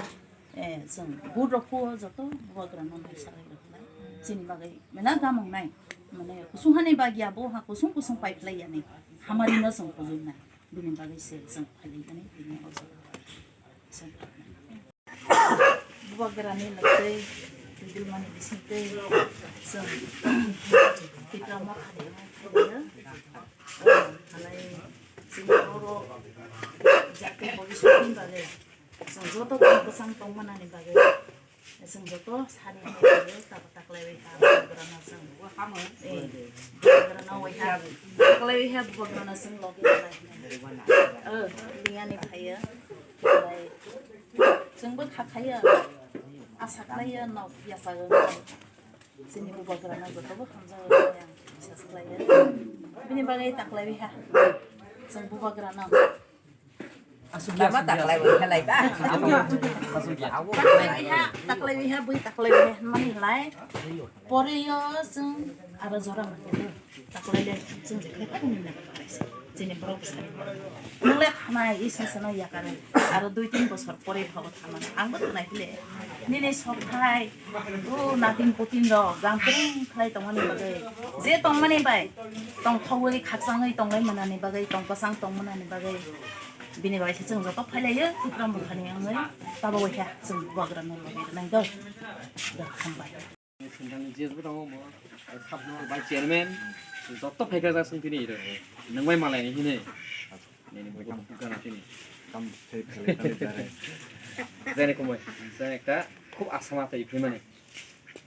eh, chwng vote rok phuo joto bubagra no nai salai rok halai. Chini bagwi mela gamung nai, mane kusung hani bagya bo ha kusung kusung pai phlai yani, hamari no chwng pujui nai. Bini bagwi se chwng phalai mani bini o jaga. Bubagrani lwktwi, twibilmani bisingtwi chwng Tipra Motha ni wngkha. Halai chini borok jati bobiswkni bagwi chwng joto tong kwchang tongmanani bagwi chwng joto sari hai bagwi tak taklaiwi ha bubagrano chwng. Eh, bubagrano waiha taklaiwi ha bubagrano chwng logi lai. Oh, liyani phaiya. Halai Chwngbo kha khaiya, asa khlaiya, nok yachago. Chini bubagrano jotobo hamjago hwnwi ang bisas khlaiya. Bini bagwi taklaiwi ha. Chwng bubagrano. Lama taklaiwi halai ba. Taklaiwi ha, taklaiwi ha, bui taklaiwi ha hwnmani lai. Poriyo chwng aro jora manya. Taklai le chwng je khe khe nini na taklai se. Chini borok bwsa. Nung le thanai, isa sana yakar. Aro dui tin bosor pore bhago thanai. Ang bo thanai le. Nini sok thai. O natin putin rok, gam kring khlai tongmani bagwi. Je tongmani bai. Tong thogwi khakchangwi tonglai manani bagwi, tong kwchang tong manani bagwi. Bini bai se chwng joto phailaio, Tipra Mothani wngwi. Tabo wai kha chwng bubagrano logi rwnai do. Do hambai. Sengkang G S bo tongo, omo, eh, sub zonal vice chairman, joto phaikha jak song tini iro. Nang bai malai ni hinwi. Nini bo gana tini. Kam sai phalai kali jare. Jani kumai, jani ekta khub asama tai phimani.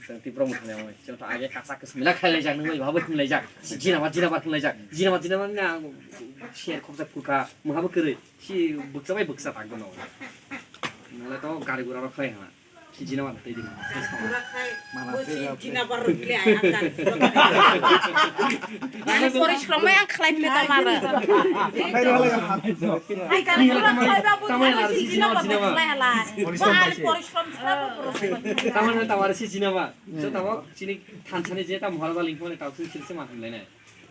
Jang Tipra Mothani amai. Jang ta age kasa kes mila khailai jak, nang bai babo himlai jak. Jinama, jinama himlai jak. Jinama, jinama na share khub jak kurka, muhabo kwrwi. Si buksa bai buksa tak bono. Nang le to gari gura rok khlai hana. Si jina wan tei di. Pura khai, mana bo si jina bar rok le ai, ang gari pura khai. Ani porishrom mai ang khlai mile tamara. Ai, gari pura khai ba bo tamai si jina bar rok khlai hala. Bo ani porishrom sa bo porishrom. Tamar tamar si jina ba. So tamo chini thansani je ta Maharaja lingkhomani tau si silse ma hwnlai nai.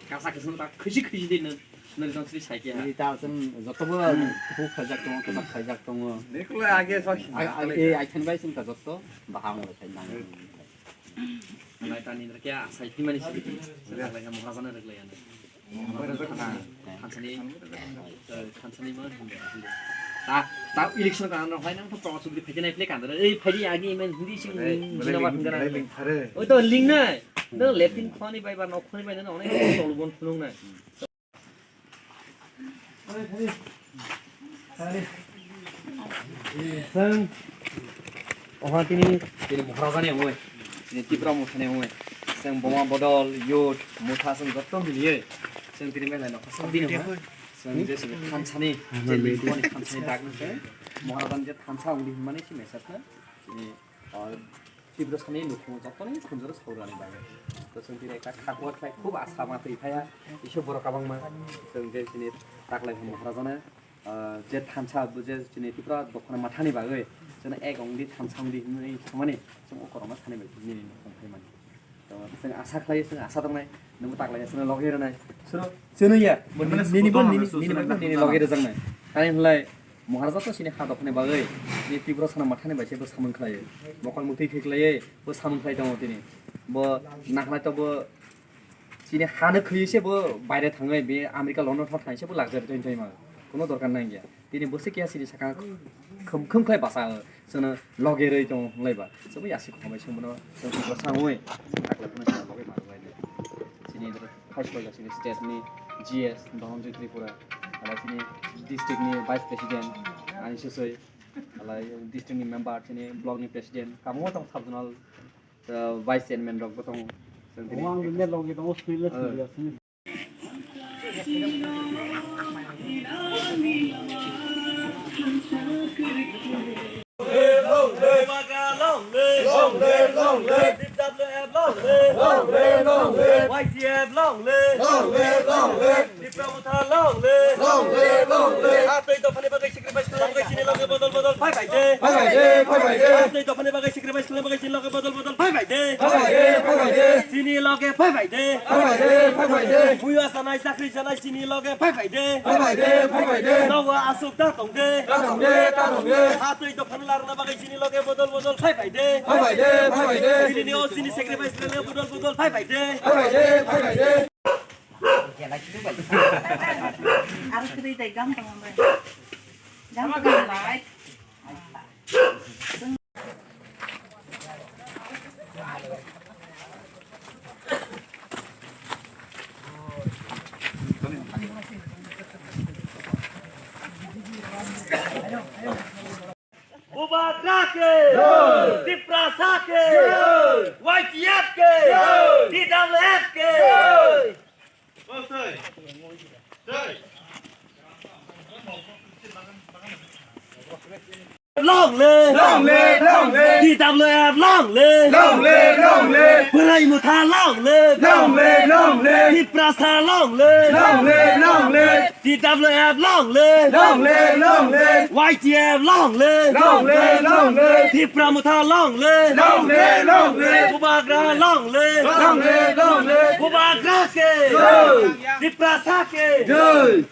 Kasa kasa ta khushi khushi din nari tong sri saiki ha. Ni ta chwng jotobo huk khaijak tongo, kwchak khaijak tongo. Dekhle age so. Ai, ai, ai, ai, thanbai chwng ta joto baham wngwi khai nang. Nai tani nrake asai phimani sri. Sri lai Maharaja na rwglai ani. Thansani, eh, thansani ma hwnde. Ta, ta election ka ano hai nang to Prabhat Chaudhary phaikhe nai phle kandar. Ei phaidi agi men hindi sing jinaba hwnda na. Oi to ling nai. No lepin khoni bai ba nok khoni bai no onek tolbon phunung nai. Chwng oha tini, tini Maharaja ni ongoi, tini Tipra Motha ni ongoi, chwng boma bodol, youth, motha chwng joto miliye, chwng tini belai no khasok dini hwnwi, chwng je chwng thansani, je lingkhoni thansani dak no chwng Maharaja ni je thansa ongdi hwnmani si message no, tini, ah, Tiprasani nukhungo jottoni khunjoro saurani bagwi. To chwng tini ekta kha kuat khlai khub asa ma twi phaiya, Isor borok kabangma. Chwng je chini taklai Maharajana, ah, je thansa, bo je chini Tripura dokhana mathani bagwi chwngno ek ongdi thansa ongdi hinwi samani chwng o korokma sani bai nini nukhung phaimani. To chwng asa khlai, chwng asa tongnai, nwngbo taklai chwngno logi rwnai. Suro chwnuya, nini bo nini, nini bo nini logi rwjaknai. Tani hwnlai Maharaja to chini ha dokhani bagwi, chini Tiprasano mathani bai se bo samung khlaiwi. Mokol mutwi khe khlaiwi bo samung khlai tongo tini. Bo nakhlai to bo chini hano khwi se bo baire thangwi, be America London thang thangwi se bo luxury twi twi ma. Kuno dorkar nang ya. Tini bo se kiya chini saka khum khum khlai basa chwngno loge rwi tongo hwnlai ba. Chwngno yasi khumbai chwngno chwng Tiprasa wngwi taklai phano chwngno loge ma rwlai. Chini Phai soi chini state ni G S Dhananjoy Tripura, alai chini district ni vice president ani sosoi, alai district ni member, chini block ni president, kamo tong sub zonal, uh, vice chairman rok bo tongo. Chwng tini Omo ang dunia logi tongo, sui le sui ya, sui. Long live, long live. Long live, long live. T W F long live. Long live, long live. Y T F long live. Long live, long live. Tipra Motha long live. Long live, long live. Atwi dophani bagwi sacrifice khlai bagwi chini Bodol bodol phai phai de. Phai phai de, phai phai de. Tei dophani bagwi sacrifice khlai bagwi chini loge bodol bodol phai phai de. Phai phai de, phai phai de. Chini loge phai phai de. Phai phai de, phai phai de. Buya sanai, chakri sanai, chini loge phai phai de. Phai phai de, phai phai de. Nogo asuk ta tong de. Ta tong de, ta tong de. Ha tei dophani larna bagwi chini loge bodol bodol phai phai de. Phai phai de, phai phai de. Chini ni o chini sacrifice le bodol bodol phai phai de. Phai phai de, phai phai de. Aro kwrwi dai gam tong bai. Gam tong bai. Bubagra ke! Tiprasa ke! Y T F ke! T W F ke! Long live! Long live, long live! T W F long live! Long live, long live! Bwrwi Motha long live! Long live, long live! Tiprasa long live! Long live, long live! T W F long live! Long live, long live! Y T F long live! Long live, long live! Tipra Motha long live! Long live, long live! Bubagra long live! Long live, long live! Bubagra ke! Jai! Tiprasa ke! Jai!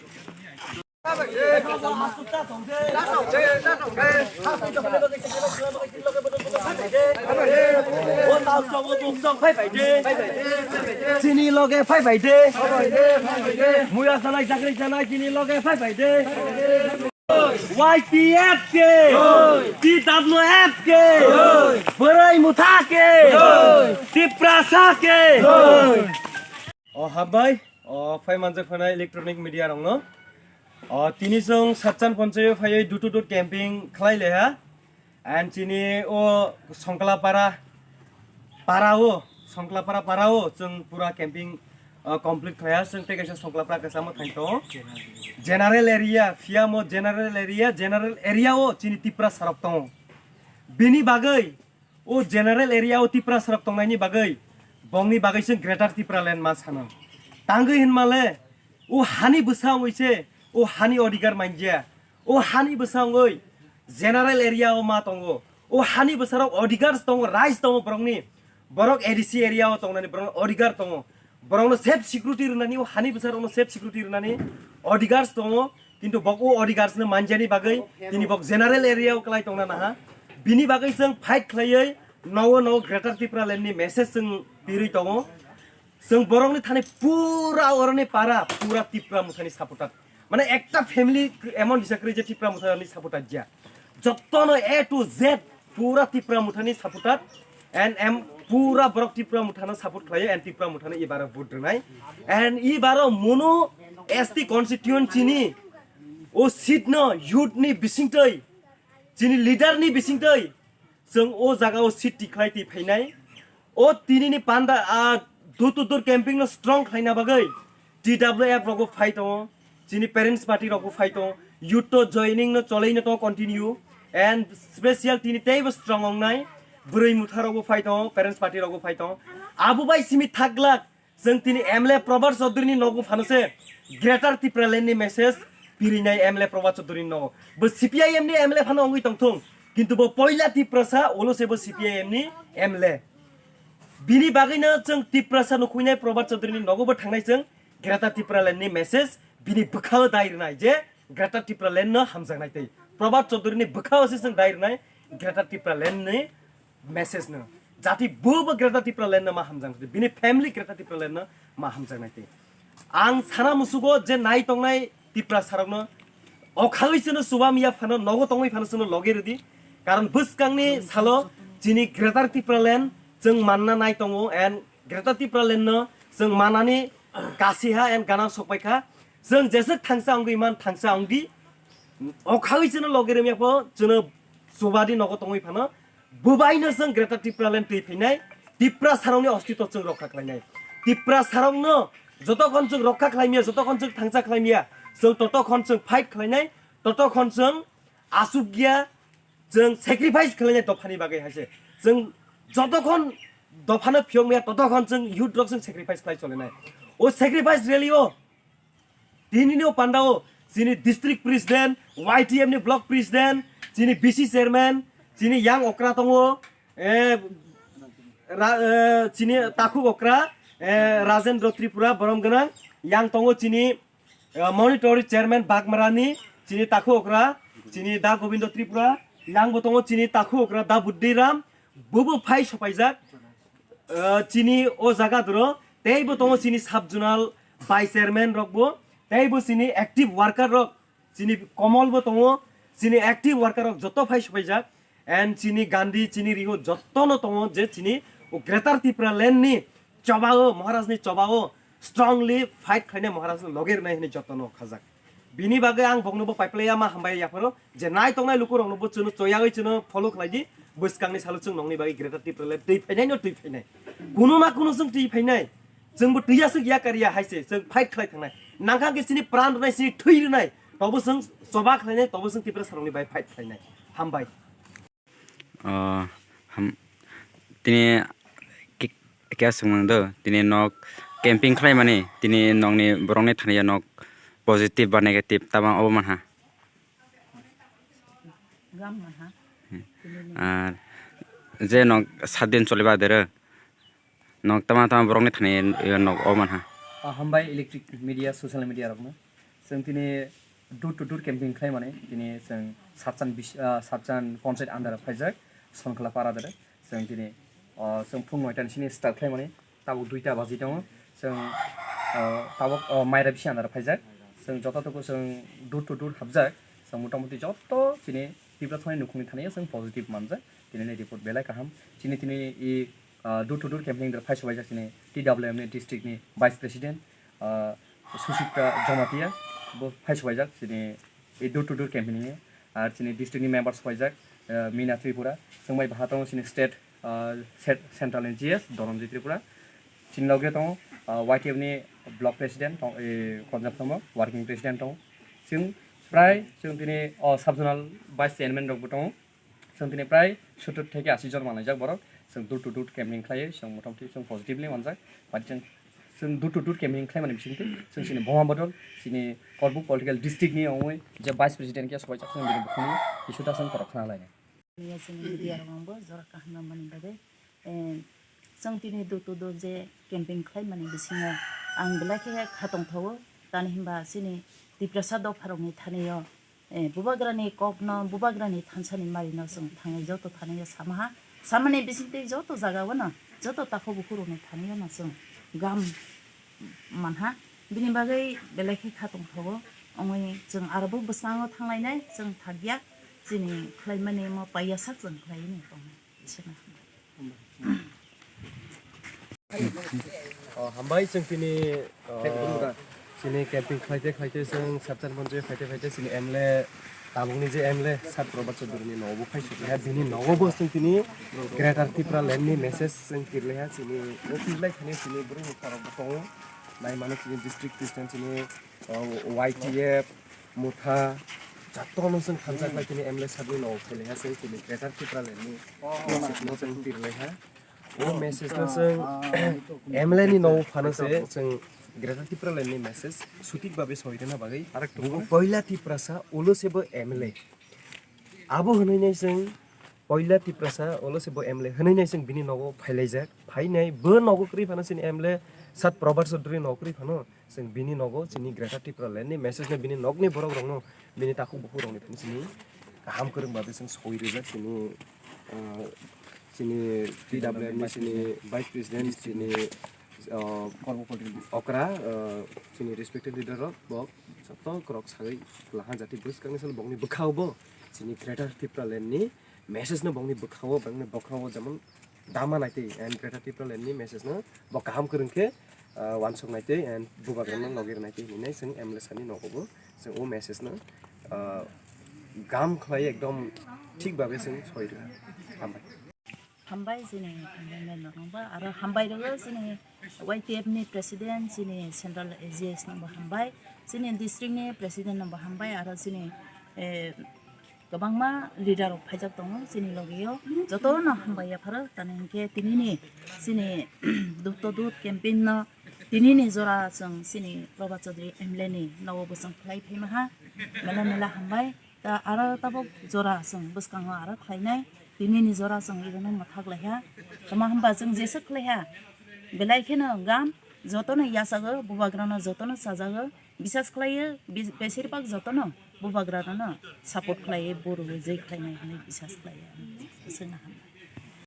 Chini loge phai phai de. Muya sanai, chakri sanai, chini loge phai phai de. Y T F ke, T W F ke, Bwrwi Motha ke, Tiprasa ke. O hambai, o phai manjak phanai electronic media rokno. O tini chwng Satchan Ponchayo phaiwi door to door camping khlai leha. And chini o Songklapara para o, Songklapara para o chwng pura camping, o, complete khlaiha. Chwng tei kaisa Songklapara kwchamo thang tongo. General area, phiya mo general area, general area o chini Tipra sarok tongo. Bini bagwi o general area o Tipra sarok tongnaini bagwi, bongni bagwi chwng Greater Tipraland ma sano. Tangwi hinmale, o hani bwsa wngwi se, o hani odhikar manja. O hani bwsa wngwi general area o ma tongo. O hani bwsarok odhikar tongo, rights tongo borokni. Borok A D C area o tongnani borokno odhikar tongo. Borokno safe security rwnani, o hani bwsarokno safe security rwnani odhikar tongo. Kintu bok o odhikar no manjani bagwi tini bok general area o kwlai tongna naha. Bini bagwi chwng fight khlaiwi nogo nogo Greater Tipraland ni message chwng pirwi tongo. Chwng borokni thani pura oroni para, pura Tipra Mothani supporter. Mane ekta family emon bisa kwrwi je Tipra Mothani supporter ya. Jottono A to Z pura Tipra Mothani supporter. And em pura borok Tipra Mothano support khlaio and Tipra Mothano ibaro vote rwnai. And ibaro mono S T constituency ni o seat no youth ni bisingtwi, chini leader ni bisingtwi, chwng o jaga o seat tikhlai twi phainai. O tini ni panda, a, door to door camping no strong khlaina bagwi T W F rogo phai tongo, chini parents party rogo phai tongo, youth to joining no cholai no tongo continue, and special tini teibo strong wngnai Bwrwi Motha rogo phai tongo, parents party rogo phai tongo. Abo bai simi thak glak, chwng tini M L A Probhat Chaudhary ni nogo phano se Greater Tipraland ni message pirinai M L A Probhat Chaudhary ni nogo. Bo C P I M ni M L A phano wngwi tongthung, kintu bo poila Tiprasa, ulo se bo C P I M ni M L A. Bini bagwino chwng Tiprasa no khuinai Probhat Chaudhary ni nogo bo thangnai chwng Greater Tipraland ni message bini bwkhao dai rwnai je Greater Tipraland no hamjaknai tei Probhat Chaudhary ni bwkhao se chwng dai rwnai Greater Tipraland ni message no. Jati bo bo Greater Tipraland no ma hamjaknai tei bini family Greater Tipraland no ma hamjaknai tei. Ang sana musugo je nai tongnai Tiprasa rokno, o khagwi chwngno chubam ya phano, nogo tongwi phano chwngno loge rwdi. Karon bwskangni salo chini Greater Tipraland chwng manna nai tongo, and Greater Tipraland no chwng manani kasiha and gana sokpaikha. Chwng jeswk thangsa wngwi man, thangsa wngdi. O khagwi chwngno loge rwmya pho chwngno chubadi nogo tongwi phano. Bubaino chwng Greater Tipraland twi phainai, Tiprasarokni ostitw chwng rokha khlainai. Tiprasarokno jotokhon chwng rokha khlaimya, jotokhon chwng thangsa khlaimya, chwng totokhon chwng fight khlainai, totokhon chwng asukya, chwng sacrifice khlainai dophani bagwi haise. Chwng jotokhon dophano phiyokmaya, totokhon chwng youth rok chwng sacrifice khlai cholinai. O sacrifice rally o Tinini o pandao chini district president, Y T F ni block president, chini B C chairman, chini yang okra tongo, eh, ra-, eh, chini takhuk okra, eh, Rajendra Tripura borom gwnang, yang tongo chini, eh, monitoring chairman Bagmarani, chini takhuk okra, chini Da Gobindo Tripura, yang bo tongo chini takhuk okra Da Buddhiram, bobo phai sopaijak, eh, chini o jaga doro, teibo tongo chini sub zonal vice chairman rokbo, teibo chini active worker rok, chini Komol bo tongo, chini active worker rok joto phai sopaijak, and chini Gandhi, chini Riho jotono tongo je chini o Greater Tipraland ni chobao, Maharaj ni chobao strongly fight khlainai, Maharaj no loge rwnai hinwi jotono khajak. Bini bagwi ang bokno bo paiplaiya ma hambai yapharo je nai tongnai lukurokno bo chwngno choyagwi chwngno follow khlaidi, bwskangni salo chwng nongni bagwi Greater Tipraland twi phainai no twi phainai. Kunu na kunu chwng twi phainai. Chwngbo twiya swk ya kariya hai se, chwng fight khlai thangnai. Nangkha khe chini pran rwnai, chini thwi rwnai, tobo chwng choba khlainai, tobo chwng Tiprasa rokni bai fight khlainai. Hambai. O, ham-, tini ki-, kya swngmung do, tini nok camping khlaimani, tini nokni borokni thani ya nok positive ba negative tama obo manha. Gam manha. Ar je nok sat din choliba dero, nok tama tama borokni thani ya nok obo manha. Ah, hambai electric media, social media rokno. Chwng tini door to door camping khlai mani, tini chwng Satchan bis-, ah, Satchan Panchayat under o phaijak, Sonkhala para dere. Chwng tini, ah, chwng phung noita ni sini start khlai mani, tabuk duita baji tongo. Chwng, ah, tabuk, ah, Maira bisi under o phaijak. Chwng joto toko chwng door to door habjak. Chwng motamoti joto chini Tiprasani nukhungni thani chwng positive manjak. Tini ni report belai kaham. Chini tini i, ah, door to door camping der phai sobaijak chini T W M ni district ni vice president, ah, Suchitra Jamatia, bo phai sobaijak chini e door to door campaign ni, ar chini district ni member sobaijak, ah, Mina Tripura, chwng bai baha tongo chini state, ah, set-, central ni G S Dhananjay Tripura, chini loge tongo, ah, Y T F ni block president tong-, e, Konjak Thomo, working president tongo, chwng prai chwng tini, oh, sub zonal vice chairman rok bo tongo. Chwng tini prai sottor theke ashi jon manlaijak borok. Chwng door to door campaign khlaiwi chwng motamoti chwng positively manjak. But chwng, chwng door to door campaign khlaimani bisingtwi chwng chini Boma Bodol, chini Korbuk political district ni ongwi je vice president khe sobaijak chwng bini bukhukni kisuta chwng khorok khna lainai. Chini media rok bo jora kaham nangmani bagwi, eh, chwng tini door to door je campaign khlaimani bisingo ang belai khe kha tongthogo. Tani hinba chini Tiprasa dopharokni thani-o eh, bubagrani kokno, bubagrani thansani marino chwng thangwi joto thani-o samaha. Samani bisingtwi joto jagao no, joto takhuk bukhurokni thani-o no chwng gam manha. Bini bagwi belai khe kha tongthogo. Ongwi chwng aro bo bwskango thanglainai, chwng thakya. Chini khlaimani mo paiya sak chwng khlaini tongnai. Isana. Oh, hambai chwng tini, oh, chini camping khlaite khlaite chwng Satchan Panchayat phaite phaite chini M L A tabukni je M L A Sat Probhat Chaudhury ni nogo phai sukliha, bini nogo bo chwng tini Greater Tipraland ni message chwng kirliha, chini o kirlai thani chini bwrwi bwkha rok bo tongo, nai mano chini district president chini, oh, Y T F, Motha, jotono chwng thansa khlai tini M L A Sat ni nogo phailaha chwng chini Greater Tipraland ni message no chwng kirlaiha. O message no chwng M L A ni nogo phano se chwng Greater Tipraland ni message sutik babe soi rwna bagwi bubo poila Tiprasa ulo se bo M L A. Abo hwnwi nai chwng poila Tiprasa ulo se bo M L A hwnwi nai chwng bini nogo phailaijak. Phainai bo nogo kwrwi phano chini M L A Sat Probhat Chaudhury nogo kwrwi phano chwng bini nogo chini Greater Tipraland ni message no bini nokni borok rokno bini takhuk bukhuk rokni phano chini kaham kwrwng babe chwng soi rwjak chini, ah, chini T W M ni chini Vice President chini, ah, okra, ah, chini respected leader rok bo joto kwrwk sagwi kwlaha jati bwskangni salo bokni bwkhao bo chini Greater Tipraland ni message no bokni bwkhao bokni bwkhao jemon dama naitwi and Greater Tipraland ni message no bo kaham kwrwng khe, ah, wansuk naitwi and bubagrano logi rwnaitwi hinwi chwng M L A sani nogo bo chwng o message no, ah, gam khlai ekdom thik babe chwng soi rwha. Hambai. Hambai chini M L A no bo aro hambai rwgo chini Y T F ni president chini central A G S no bo hambai chini district ni president no bo hambai aro chini, eh, kwbangma leader rok phaijak tongo chini logio, jotono hambai yapharo, tani hinkhe tinini chini door to door campaign no tinini jora chwng chini Probhat Chaudhury M L A ni nogo bo chwng khlai phaimaha, mela mela hambai. Ta aro tabok jora chwng bwskango aro khlainai, tinini jora chwng ibono mwthak laiha. Tamo hwnba chwng jesa khlaiha, belai kheno gan jotono yachago, bubagrano jotono chajago, bisas khlaio, bi-, besir bak jotono bubagrano support khlaio, boro je khlainai hwnwi bisas khlaio, chwngno hambai.